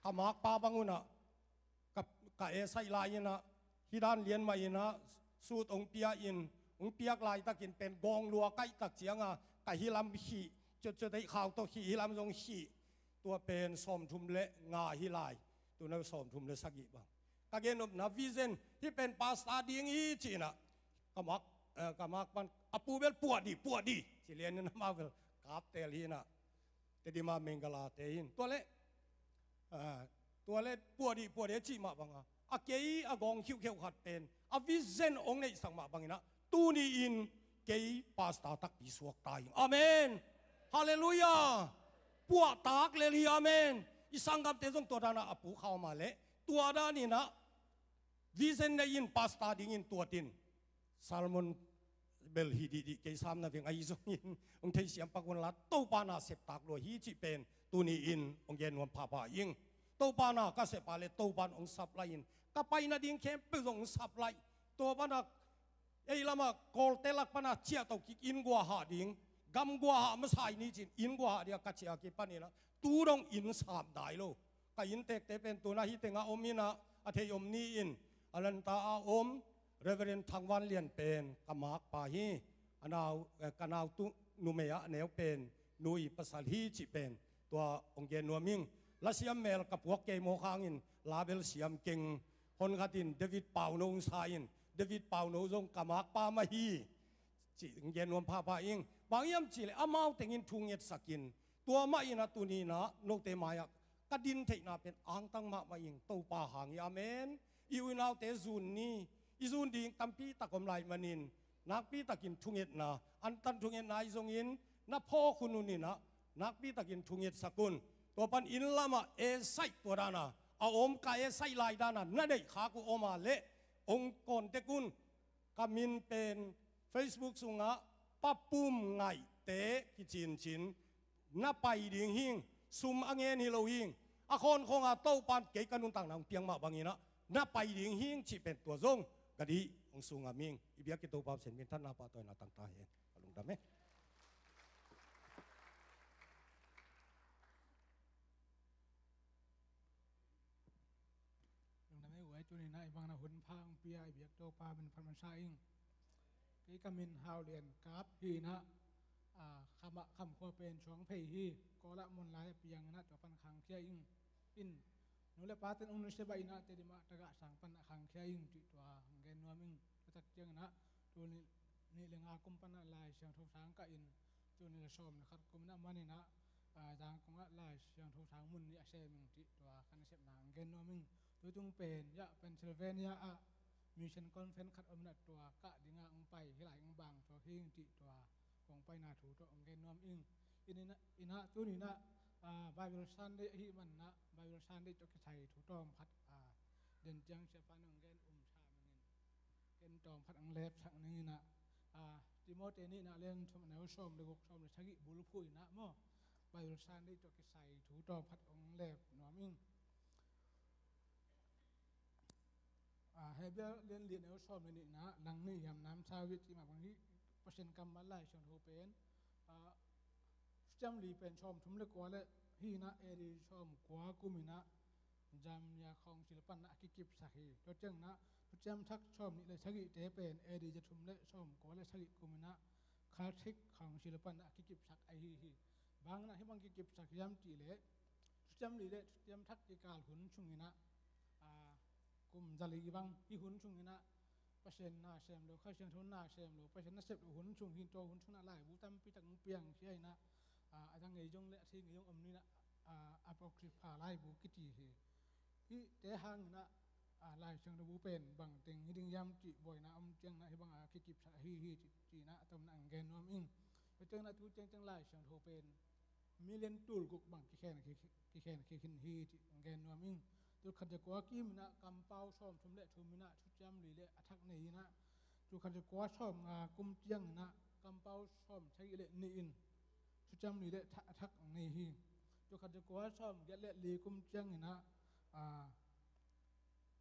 Ka makpa bang un ah, ka, ka e saih lai in ah, hih dan lian mah in ah, sut hong pia in, hong piak laitakin pen gawng lua kaih tak ciang a, ka hih lam khih, ciotciot ei khau tawh khih, hih lam zong khih. Tua pen sawmthum leh nga hi lai. Tu in ah sawmthum leh sagih bang. Ka gen nopna vision, hih pen pastor ding hi ci in ah, ka mak, eh, ka makpa in, a pu bel puah dih, puah dih ci lian in amau bel kap tel hi in ah. Tedim a Mengala te in. Tua leh, ah, tua leh puah dih, puah dih cih mah bang a, a kei a gawng khiuhkheuh khat pen a vision hong neihsak mah bangin ah, tuni in kei pastor takpi suak ta ing. Amen. Halleluiah. Puahtak lel hi. Amen. I sanggamte zong tua dan ah a pukkhak mah leh, tua dan in ah vision nei in, pastor dingin tuat in. Salmon bel hi dihdih, kei sam na veng ahi zongin, hong theisiam pak un la, Topa nasep tak lua hi cih pen tuni in hong gen nuam phapha ing. Topa na ka sep a leh Topa in hong sap lai in, ka pai nading khempeuh zong hong sap lai. Tua pan ah ei lam ah Kawlte lak pan ah ciahto kik, inn guahah ding, gam guahah masa hi ni ci in, inn guahah ding a ka ciah kik panin ah tu dong inn sam nai lo. Ka inntekte pen tu in ah hih teng ah om in ah, A thei om ni-in Atlanta a om Reverend Thang Van Lian pen ka makpa hi. A nau, eh, ka nau tu numei ah a neu pen nu i pasal hi cih pen tua hong gen nuam ing. Lasiam mel ka puak kei mawk hangin label siam keng. Hon khatin David Pauno hong sa in, David Pauno zong ka makpa mah hi. Ci gen nuam phapha ing. Bang hiam cihleh amau tengin thu ngetsakin, tua mah inah tuni inah note mai-ah ka din theihna pen angtang mahmah ing. Topa hang hi, amen. I u i naute zun ni. I zun ding tampi tak om lai manin nakpi takin thungetna, antan thungetna i zongin na phawk hun un inah nakpi takin thungetsak un. Tua pan inn lamah esaih tua dana a om, ka esaih lai dana na neih khak uh om a leh hong kawntek un. Ka min pen Facebook sungah Pa Pum Ngaihte kicincin, na pai ding hing. Sum a ngen hi lo hing. A khawnkhong a Topan kei ka nuntakna hong piang mah bang inah na pai ding hing cih pen tua zong ka dih hong sungam ing. I biak i Topa Pasian minthanna pahtawina tangta hen. Ka lungdam e. Lungdam e, uai, tuni inah i bangna hun pha hong pia i biak Topa min phat man sa ing. Kei ka min Hau Lian Kap hi inah, a, khamah Kham khua pen Suang Phei hi. Kawlah Mon lai a piang inah tua pan khangkhia ing. In nu le paten ung nise bah inah Tedim ah tagah sang pan a khangkhia ing cih tua hong gen nuam ing. Tua tak ciang inah tuni nih le nga kum pan ah Lai Siangtho sang kah in, tuni le sawm le khat kum inah man inah, a, Zangkong ah Lai Siangtho sang mun nih a sem ing cih tua ka nasepna hong gen nuam ing. Tutung pen, ya, Pennsylvania ah Mission Conference khat om inah tua kah dingah hong pai, hih lai hong bang tua hing cih tua kong paina thu tawh hong gen nuam ing. In inah, inah tuni inah, a, Bible Sunday ahih man inah Bible Sunday tawh kisai thu tawm khat, a, den ciang siapa in hong gen um sa mangin. Ken tawm khat hong lepsak ning inah, a, Timothy nihna lian thum a neu sawm le guk, sawm le sagih bulphuh inah maw, Bible Sunday tawh kisai thu tawm khat hong lep nuam ing. A, Hebrew lian li a neu sawm le nihna, nang nih hiam nam sa uh hi cih mah bang hi. Pasian kammal Lai Siangtho pen, a, Thuciam Li pen sawm thum le kua le hi inah A D sawm kua kum inah Jamnia Council pan ah a kikipsak hi. Tua ciang inah Thuciam Thak sawm nih le sagihte pen A D za thum le sawm kua le sagih kum inah Celtic Council pan ah a kikipsak ahi hi. Bang inah hih bang kikipsak hiam cih leh Thuciam Li le Thuciam Thak kikal hun sung inah, a, kum za li bang hih hun sung inah Pasian na sem lo, Kha Siangtho na sem lo, Pasian na sep lo hun sung hi. Tua hun sung inah laibu tampi tak hong piang khia inah, a, a za ngei zong le a thei ngei zong om ni inah, a, Apocrypha laibu kici hi. Hihte hang inah, a, Lai Siangtho bu pen bang teng hi ding hiam cih buaina om ciang inah hih bang a kikipsak ahi hi ci, ci inah a tomna hong gen nuam ing. Tua ciang inah tu ciangciang Lai Siangtho pen million tul guk bang kikhen, kikhen, kikhen khin hi cih gen nuam ing. Tul khat za kua kim inah kampau sawm thum le thum inah Thuciam Li le a thak nei inah, tul khat za kua sawm nga kum ciang inah kampau sawm sagih le nih in Thuciam Li le a thak nei hi. Tul khat za kua sawm giat le li kum ciang inah, a,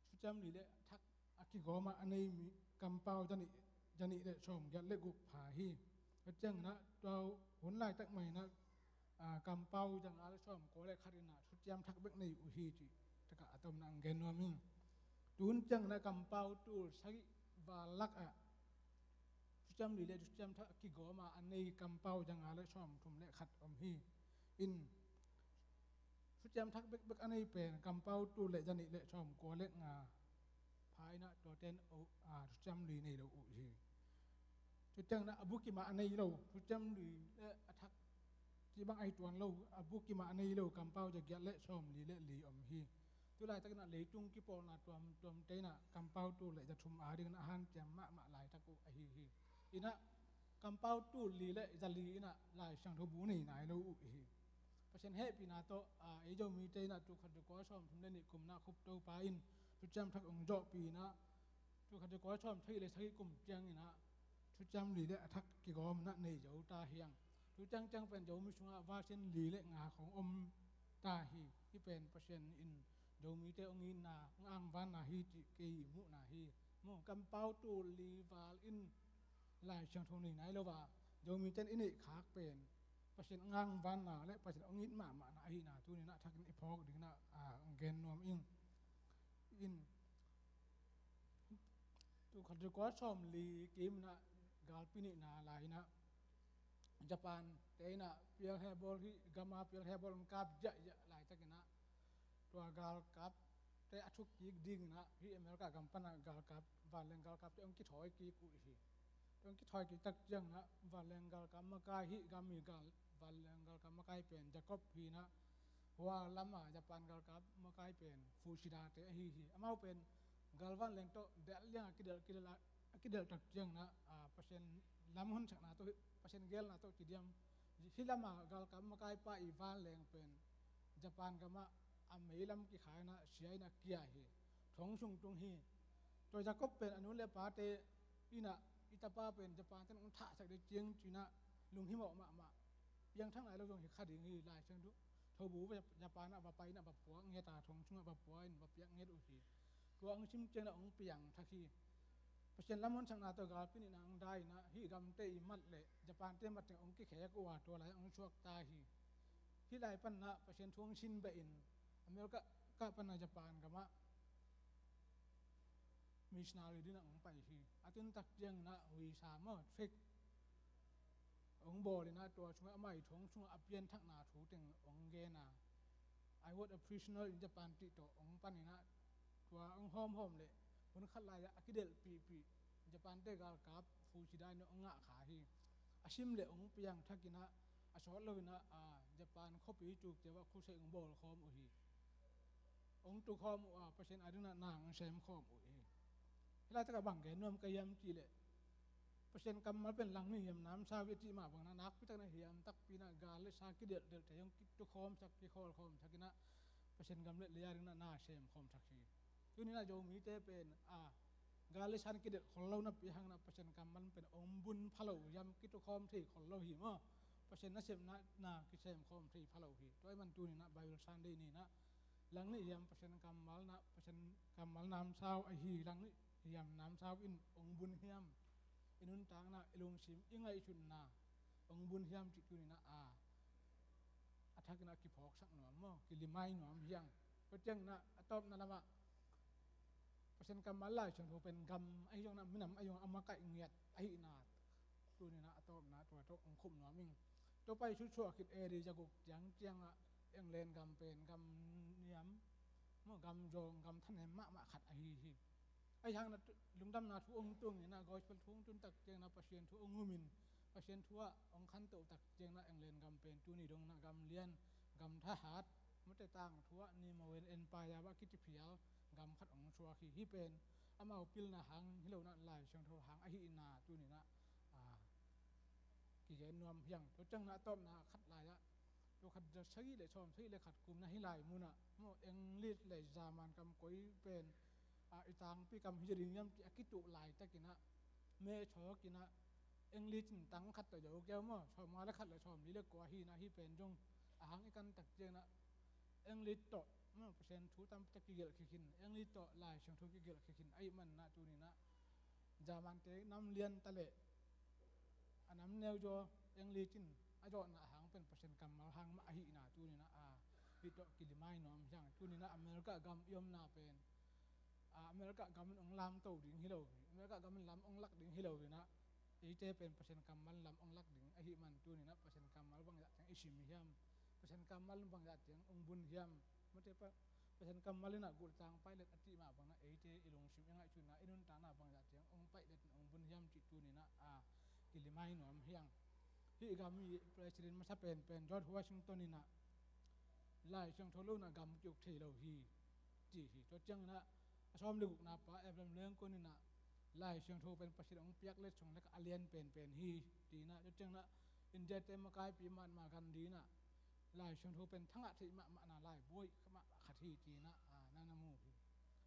Thuciam Li le a thak a kigawm a a nei mi kampau za nih, za nih le sawm giat le guk pha hi. Tua ciang inah tua hun laitak mah inah, a, kampau za nga le sawm kua le khat inah Thuciam Thak bek nei uh hi cih takah a tomna hong gen nuam ing. Tu hun ciang inah kampau tul sagih val lakah Thuciam Li le Thuciam Thak a kigawm a a nei kampau za nga le sawm thum le khat om hi. In Thuciam Thak bekbek a nei pen kampau tul le za nih le sawm kua le nga pha inah tuate in, o, a, Thuciam Li nei lo uh hi. Tua ciang inah a bukim a a nei lo Thuciam Li le a thak cih bang ahi tuan lo, a bukim a a nei lo kampau za giat le sawm li le li om hi. Tu laitak inah leitung kipawlna tuamtuamte inah kampau tul le za thum a ding inah a hanciam mahmah laitak uh ahi hi. Inah kampau tul li le za li inah Lai Siangtho bu nei nai lo uh hi. Pasian hehpihna tawh, a, ei Zomite inah tul khat za kua sawm thum le nih kum inah Khup Topa in Thuciam Thak hong zawhpih inah tul khat za kua sawm sagih le sagih kum ciang inah Thuciam Li le a thak kigawm inah nei zo ta hi hang. Tu ciangciang pen Zomi sungah version li le nga khawng om ta hi. Hih pen Pasian in Zomite hong itna, hong angvanna hi cih kei muhna hi. Maw, kampau tul li val in Lai Siangtho nei nai lo a, Zomite in i neih khak pen Pasian hong angvanna le Pasian hong it mahmahna ahihna tuni inah a thakin i phawk ding inah, a, hong gen nuam ing. in, tul khat za kua sawmli kim inah galpi nihna lai inah Japan te inah Pearl Harbor hih gama Pearl Harbor hong kap ziahziah laitak inah tua galkapte a thuk kik ding inah hih America gam panah galkap, vanleng galkapte hong kithawi kik uh hi. Hong kithawi kik tak ciang inah vanleng galkap makai, hih gam i gal vanleng galkap makai pen Jacob hi inah, hua lama Japan galkap makai pen Fuchida te ahi hi. Amau pen gal vanleng tawh delh liang a kidelh, kidelh a, a kidelh tak ciang inah, a, Pasian lam honsakna tawh, Pasian gelna tawh ci diam, hih lama galkap makaipa i vanleng pen Japan gamah a mei lam kikhai inah sia inah kia hi. Thong sung tung hi. Tua Jacob pen a nu le pate inah i tapa pen Japan ten hong thahsak ding ciang ci inah lunghimawh mahmah. Piangthak nai lo zong hi kha ding hi. Lai Siangtho thobu va Japan ah va pai inah va puak ngiat a, thong sungah va pua in va piak ngiat uh hi. Tua hong sim ciang inah hong piangthak hi. Pasian lam honsakna tawh galpi nihna hong dai inah hih gamte i mat le Japan te mat teng hong kikhek uh a, tua lai hong suakta hi. Hih lai pan inah Pasian thu hong sin beh in America kah pan inah Japan gamah missionary ding inah hong pai hi. A tun tak ciang inah visa maw, trek hong bawl inah tua sungah amah i thong sungah a pianthakna thu teng hong gen a, "I was a prisoner in Japan," cih tawh hong pan inah tua hong hawmhawm leh hun khat lai-ah a kidelhpihpih Japan te galkap Fuchida in hong ngah kha hi. A sim leh hong piangthak inah a sawt lo inah, a, Japan khuapi tuk ciang ah crusade hong bawl khawm uh hi. Hong tu khawm uh a, Pasian a ding inah na hong sem khawm uh hi. Hih laitak ah bang gen nuam ka hiam cih leh Pasian kammal pen lang nih hiam namsau hi a cih mah bang inah nakpi tak inah hiam takpi inah gal le sa kidelhdelh thei hong kitukhawmsak, kikhawlkhawmsak inah Pasian gam le lei a ding inah na sem khawmsak hi. Tuni inah Zomite pen, a, gal le sa in kidelh khol lo napi hang inah Pasian kammal pen hong bun pha lo hiam, kitukhawm thei khol lo hi maw. Pasian nasepna na kisem khawm thei pha lo hi. Tua ahih man tuni inah Bible Sunday ni inah lang nih hiam Pasian kammal inah, Pasian kammal namsau ahi lang nih hiam namsau in hong bun hiam, i nuntakna, i lungsim, i ngaihsutna hong bun hiam cih tuni inah, a, a thak inah kiphawksak nuam maw, kilimai nuam hi hang. Tua ciang inah a tawpna lamah Pasian kammal Lai Siangtho pen gam ahi zong inah minam ahi zong a makaih ngiat ahihna tuni inah a tawpna tua tawh hong khum nuam ing. Tua pai sutsuah khit A D za guk ciang ciangah England gam pen gam niam maw, gam zawng, gam thanem mahmah khat ahi hi. Ahi hang inah lungdamna thu hong tung inah gospel thu hong tun tak ciang inah Pasian thu hong um in, Pasian thu ah hong khantoh tak ciang inah England gam pen tuni dong inah gam lian, gam thahat, mate tangthu ah Nimoen Empire ah kici phial gam khat hong suak hi. Hih pen amau pilna hang hi lo inah Lai Siangtho hang ahihna tuni inah, a, kigen nuam hi hang. Tua ciang inah a tawpna khat lai-ah tul khat za sagih le sawm sagih le khat kum inah hih lai munah maw, English le German kam koi pen, a, i tangpi kam hi zaw ding hiam cih a kituh laitak inah meh thawk inah English in tang khat tawh zo kei uh maw, sawmnga le khat le sawmli le kua hi inah hih pen zong a hang i kan tak ciang inah English tawh maw, Pasian thu tampi tak kigelh khia khin, English tawh Lai Siangtho kigelh khia khin ahih man inah tuni inah German te nam lian ta leh a nam neu zaw English in a zawhna a hang pen Pasian kammal hang mah ahihna tuni inah, a, hih tawh kilimai nuam hi hang. Tuni inah America gam i omna pen, a, America gam in hong lamto ding hi lo hi, America gam in lam hong lak ding hi lo inah eite pen Pasian kammal in lam hong lak ding ahih man tuni inah Pasian kammal bangzah ciang i sim hiam, Pasian kammal in bangzah ciang hong bun hiam, mate pa Pasian kammal inah gultang pilot a cih mah bang inah eite i lungsim i ngaihsutna, i nuntakna bangzah ciang hong pilot in hong bun hiam cih tuni inah, a, kilimai nuam hi hang. Hih gam i president masa penpen George Washington inah Lai Siangtho lo inah gam ki-uk thei lo hi ci hi. Tua ciang inah a sawm le gukna pa Abraham Lincoln inah Lai Siangtho pen Pasian hong piak letsong lak ah a lian penpen hi ci inah, tua ciang inah India te makaipi mahmah Gandhi inah Lai Siangtho pen thangah theih mahmahna laibuai mahmah khat hi ci inah, a, na na mu hi.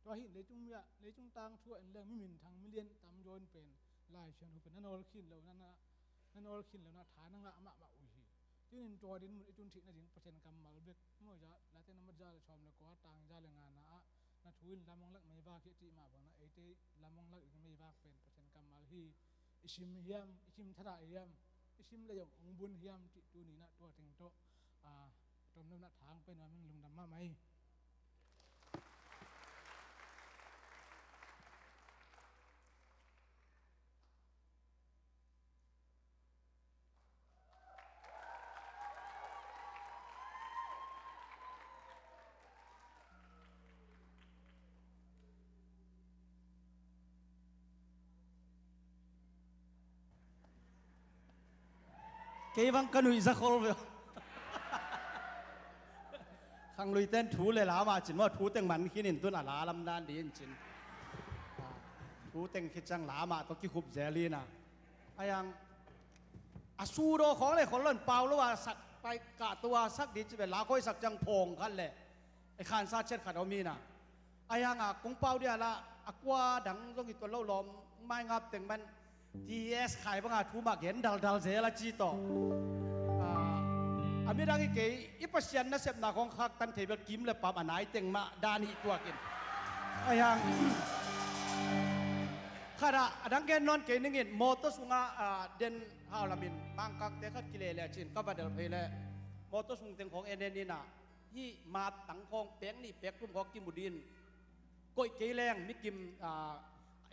Tua hi in leitung mi ah, leitung tangthu ah en leng mi minthang mi lian tamzaw in pen Lai Siangtho pen na nawl khin lo, na, na, na nawl khin lo inah tha na ngah mahmah uh hi. Tuni in tua dinmun i tun theih nading Pasian kammal bek maw, za, Late nambat za le sawm le kua, tang za le ngana ah na thu in lam hong lak meivak hi a cih mah bang inah eite lam hong lak ding meivak pen Pasian kammal hi. I sim hiam, i sim thadah hiam, i sim le zong hong bun hiam cih tuni inah tua teng tawh, a, a tomno inah thang pia nuam ing. Lungdam mahmah hi. Kei bang ka nuih zakhol ve. Khangluite in thu le la mah cin maw, thu teng man khin in tun a la lam dan ding in cin. Thu teng khit ciang la mah tawh kikhup zel hi na. A yang a sudaw khawng le khol lo in pau lo a sak pai kah to a sak ding ci ve, la khawi sak ciang phawng khat le e khansa ciat khat om hi na. A yang a kong pau dia la a kua dang zong hi tuan lo lawm mai ngap teng man T S khai banga thu mah gen daldal zel a ci tawh. A midang hi kei, i Pasian nasepna khawng khaktan thei bel kim le pam a nai teng mah dan hi tuak in. A yang khat ah a dang gen nawn kei ning in mawtaw sungah den hau lamin Mangkangte khat kilele a cin ka va delh phei le mawtaw sung teng khawng en en in ah hih mat tang khawng pek nih pek thum khawng kimu din koih kei leng mikim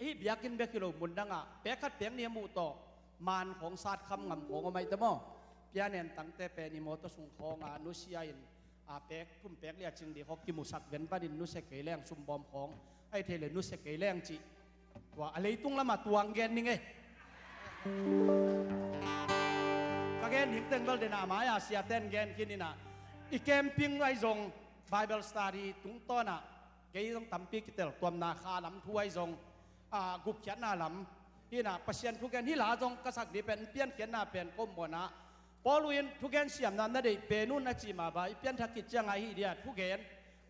hih biakinn bek hi lo mun dangah pek khat pek nih a muh tawh man khawng sat kham ngam khawng om ahi ta maw? Pianen tangte pen i mawtaw sung khawngah nusia in pek thum pek nih a cing dih khawng kimusak venvan in nusia kei leng sumbawm khawng ahi thei le nusia kei leng cih tua a leitung lamah tuang gen ning e. Ka gen ding teng bel den a mai-a siaten gen khin in ah i camping ahi zong Bible study tungtawn ah kei zong tampi kitel tuamna kha lam thu ahi zong gupkhiatna lam hi na Pasian thugen hi la zong ka sak dih pen piankhiatna pen ka um mawna Paul in thugen siamna na deih pen un a ci mah ba i pianthak khit ciangah hi dia thugen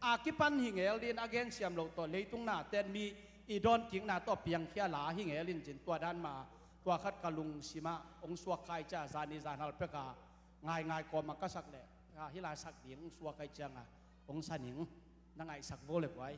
a kipan hi ngel din a gen siam loh tawh leitung naten mi i dawnkikna tawh piangkhia la hi ngel in cin tua dan ma tua khat ka lungsimah hong suak khai cia zani zanhal peka ngaingai kawmah ka sak leh hi la sak ding hong suak khai cianga hong sa ning na ngaihsak vo le buai.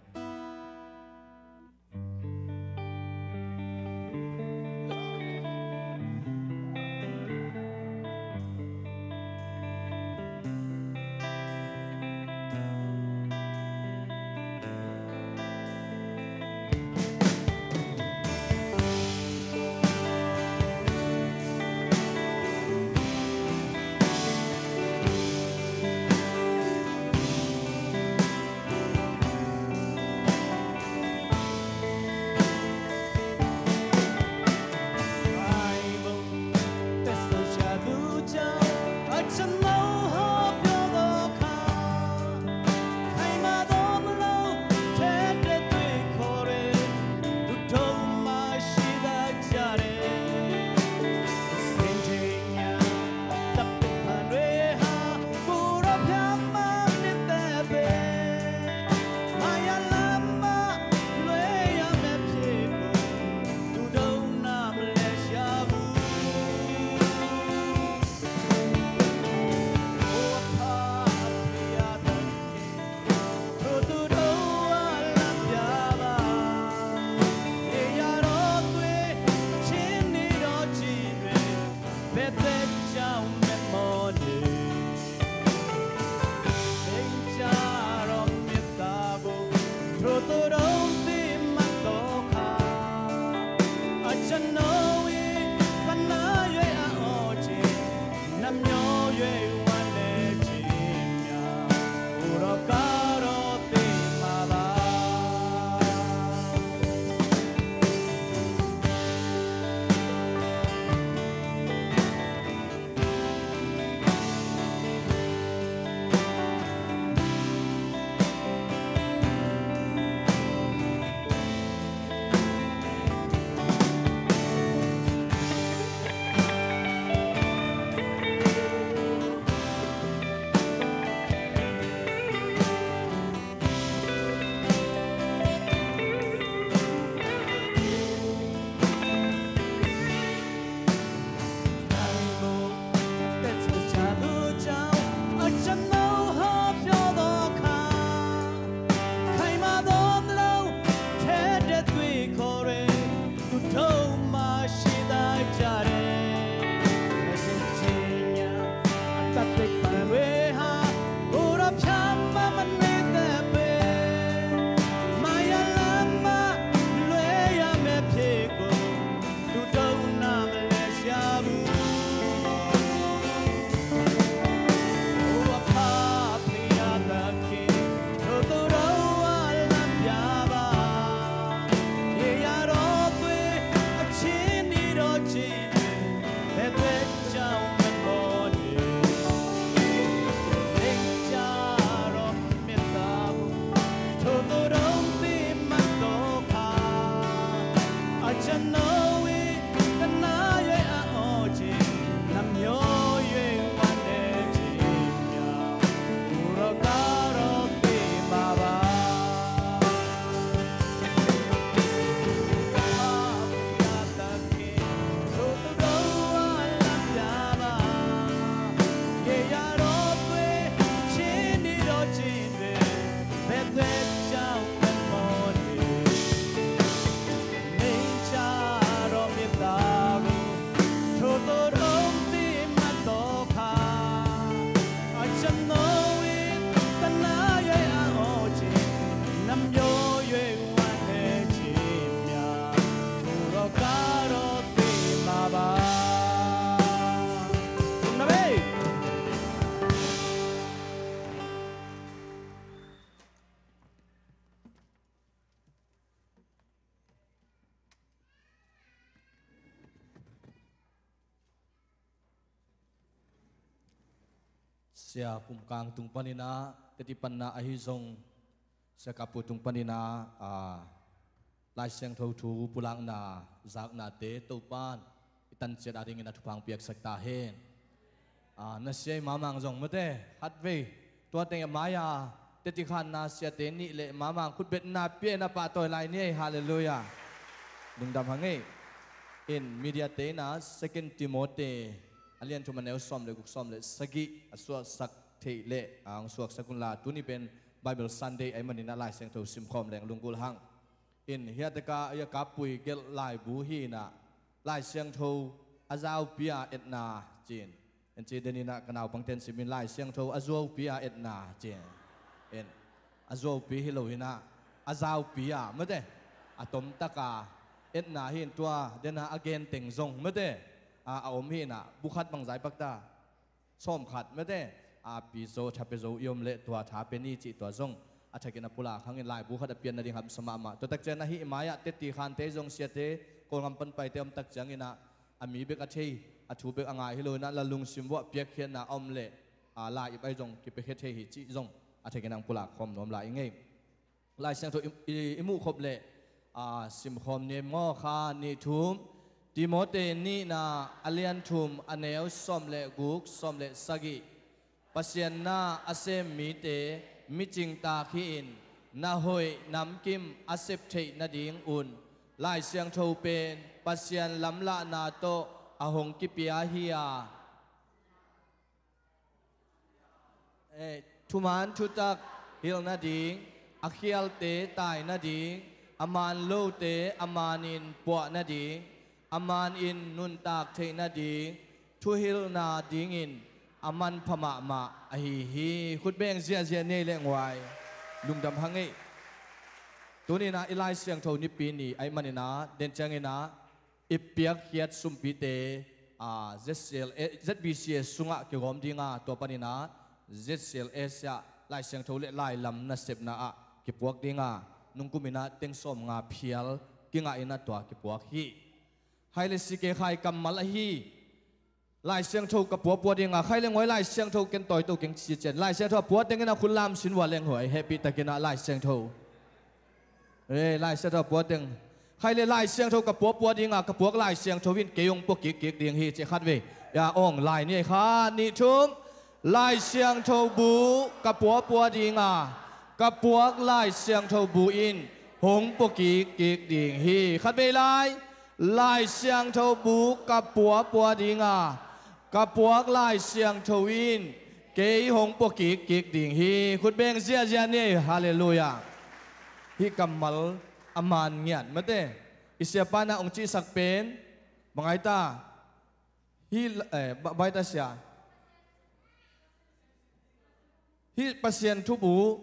ကျွန်တော်ဝေတနာရဲ့အအော်ခြင်းနှမျောရွေဝမ်းတဲ့ခြင်းများကိုယ်တော်ကားတော်သိမှာပါ။ Sia Pum Kang tung panin ah, teti panna ahi zong, Sia Kap Pu tung panin ah, a, Lai Siangtho thu pulakna zaknate Topan i tanciat adingin a thupha hong piaksak ta hen. A, na sia i Mamang zong mate, khatvei tua teng a mai-a teti khanna siate nih le Mamang khutbetna pia-in a pahtawi lai ni ei. Halleluiah. Lungdam hang ei. In mediate in ah Second Timothy a lian thum a neu sawm le guk, sawm le sagih a suaksak theih leh, a, hong suaksak unla, tuni pen Bible Sunday ahih manin ah Lai Siangtho simkhawm leng lunggulh hang. In hiatekah a Kap Pu i gelh laibu hi-in ah, Lai Siangtho a zaupi-a etna ci-in, en ci, den in ah ka naupangten simin Lai Siangtho a zuaupi-a etna ci-in, en, a zuaupi hi lo-in ah, a zaupi-a mate, a tomtaka etna hi-in, tua den a a genteng zong mate, a, a om hi-in ah, bu khat bangzah i pakta, sawm khat mate, a, pi zo, tha pia zo i om leh tua tha pia ni cih tua zong a thakin a pulak hangin laibu khat a pian nading hamsa mahmah. Tua takciang ah hih i mai-ah teti khante zong siate, Kawlgam pan paite om takciangin ah, a mi bek a thei, a thu bek a ngai hi lo-in ah, la lungsim vuah piakkhiatna a om leh, a, lai-ip ahi zong kipiakhia thei hi cih zong a thakin ah hong pulak khawm nuam lai ing ei. Lai Siangtho i, i, i muhkhop leh, a, simkhawm ni ei maw? Kha, nih, thum. Timothy nihna a lian thum a neu sawm le guk, sawm le sagih. Pasian na a sem mite micingtak hi-in, na hoih namkim a sep theih nadingun Lai Siangtho pen Pasian lamlahna tawh a hong kipia hi-a, eh, thuman thutak hilh nading, a khialte tai nading, a man lote a manin puah nading, a manin nuntak theih nading, thuhilhna dingin a manpha mahmah ahi hi. Khut beng ziahziah ni ei leh nguai. Lungdam hang ei. Tuni-in ah i Lai Siangtho Nipi ni ahih manin ah, den ciangin ah i piakkhiat sumpite, a, Z C L A, Z B C A sungah kigawm ding a, tua panin ah Z C L A siah Lai Siangtho le lailam nasepna ah kipuak ding a, nungkum in ah teng sawmnga phial kingah in ah tua kipuak hi. Khai le C K Khai kammal ahi. Lai Siangtho ka puapua ding a, khai le nguai, Lai Siangtho ken tawi to keng ci cian. Lai Siangtho a pua teng in ah khut lam sin vua leng huai, hehpih takin ah Lai Siangtho. Eh, Lai Siangtho a pua teng. Khai le Lai Siangtho ka puapua ding a, ka puak Lai Siangtho in kei hong pua kikkik ding hi ci khatvei. Ya, awng lai ni ei. Kha, nih, thum. Lai Siangtho bu ka puapua ding a, ka puak Lai Siangtho bu in hong pua kikkik ding hi. Khatvei lai. Lai Siangtho bu ka puapua ding a, ka puak Lai Siangtho in kei hong pua kikkik ding hi. Khut beng ziahziah ni ei. Halleluiah. Hih kammal a man ngiat mate. I siapa in ah hong cihsak pen bang ai ta? Hih, eh, ba-, bang ai ta sia? Hih Pasian thubu,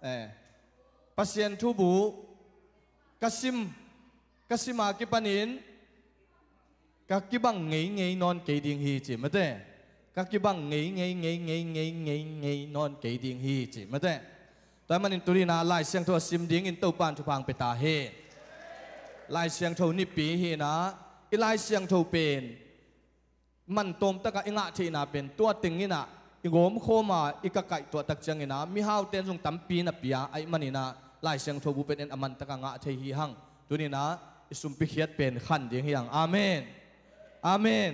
eh, Pasian thubu ka sim, ka sim a kipanin ka kibang ngeingei nawn kei ding hi ci mate. Ka kibang ngeingei, ngeingei, ngeingei, ngei nawn kei ding hi ci mate. Tua ahih manin tuni-in ah Lai Siangtho a sim dingin Topan thupha hong pia ta hen. Lai Siangtho Nipi hi-in ah, i Lai Siangtho pen man tawm takah i ngah theihna pen tua teng in ah i gawmkhawm a, i kakaih tuah takciangin ah mihaute in zong tampi na pia ahih manin ah Lai Siangtho bu pen en a man takah ngah thei hi hang. Tuni-in ah i sumpi khiat pen khan ding hi hang. Amen. Amen.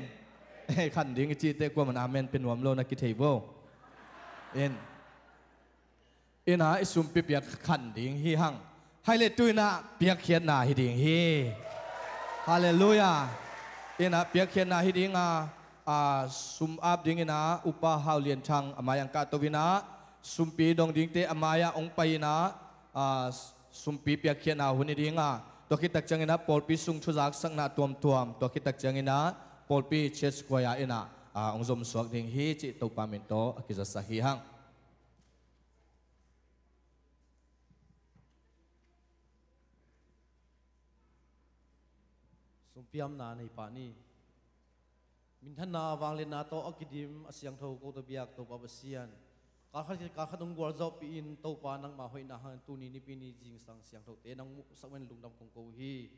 Khan ding i cihte kuaman amen pia nuam lo na kithei bo. In. In ah i sumpi piak khan ding hi hang. Hai le tu-in ah piakkhiatna hi ding hi. Halleluiah. In ah piakkhiatna hi ding a, a, sum ap dingin ah Upa Hau Lian Thang a mai-ah hong kahto in ah, sumpi dong dingte a mai-ah hong pai in ah, a, sumpi piakkhiatna hun hi ding a, tua khit tak ciangin ah pawlpi sung thuzaksakna tuamtuam, tua khit tak ciangin ah pawlpi church choir in ah, a, hong zomsuak ding hi cih Topa min tawh a kizasak hi hang. Sumpiamna nei pah ni. Minthanna vangliatna tawh a kidim a siangtho ko tawh biak Topa Pasian, kalkhat kalkhat hong gualzawhpih in Topa nangmah hoihna hangin tuni nipi ni zingsang siangthote nang muhsak man lungdam kong ko hi.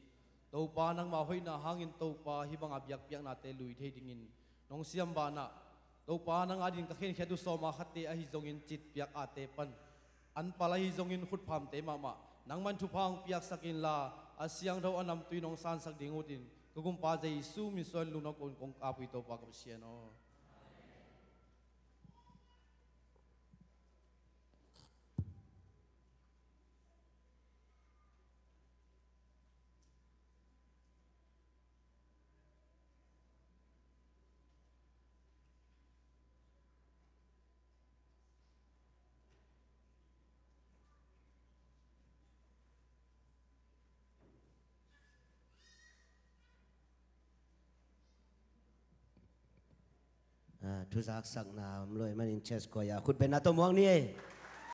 Topa nangmah hoihna hangin Topa hih banga biakpiaknate lui thei dingin nong siam banah, Topa nang adingin ka khenkhiat uh sawma khatte ahi zongin citpiak ate pan anpal ahi zongin khutphamte mahmah nangman thupha hong piaksak inla, a siangtho a namtui nong sansak ding utin ka Gumpa Jesu min suang lungdam kong ko hi Topa ka Pasian aw. Ah, thuzaksakna om lo ahih manin church choir khut bengna tawh muak ni ei.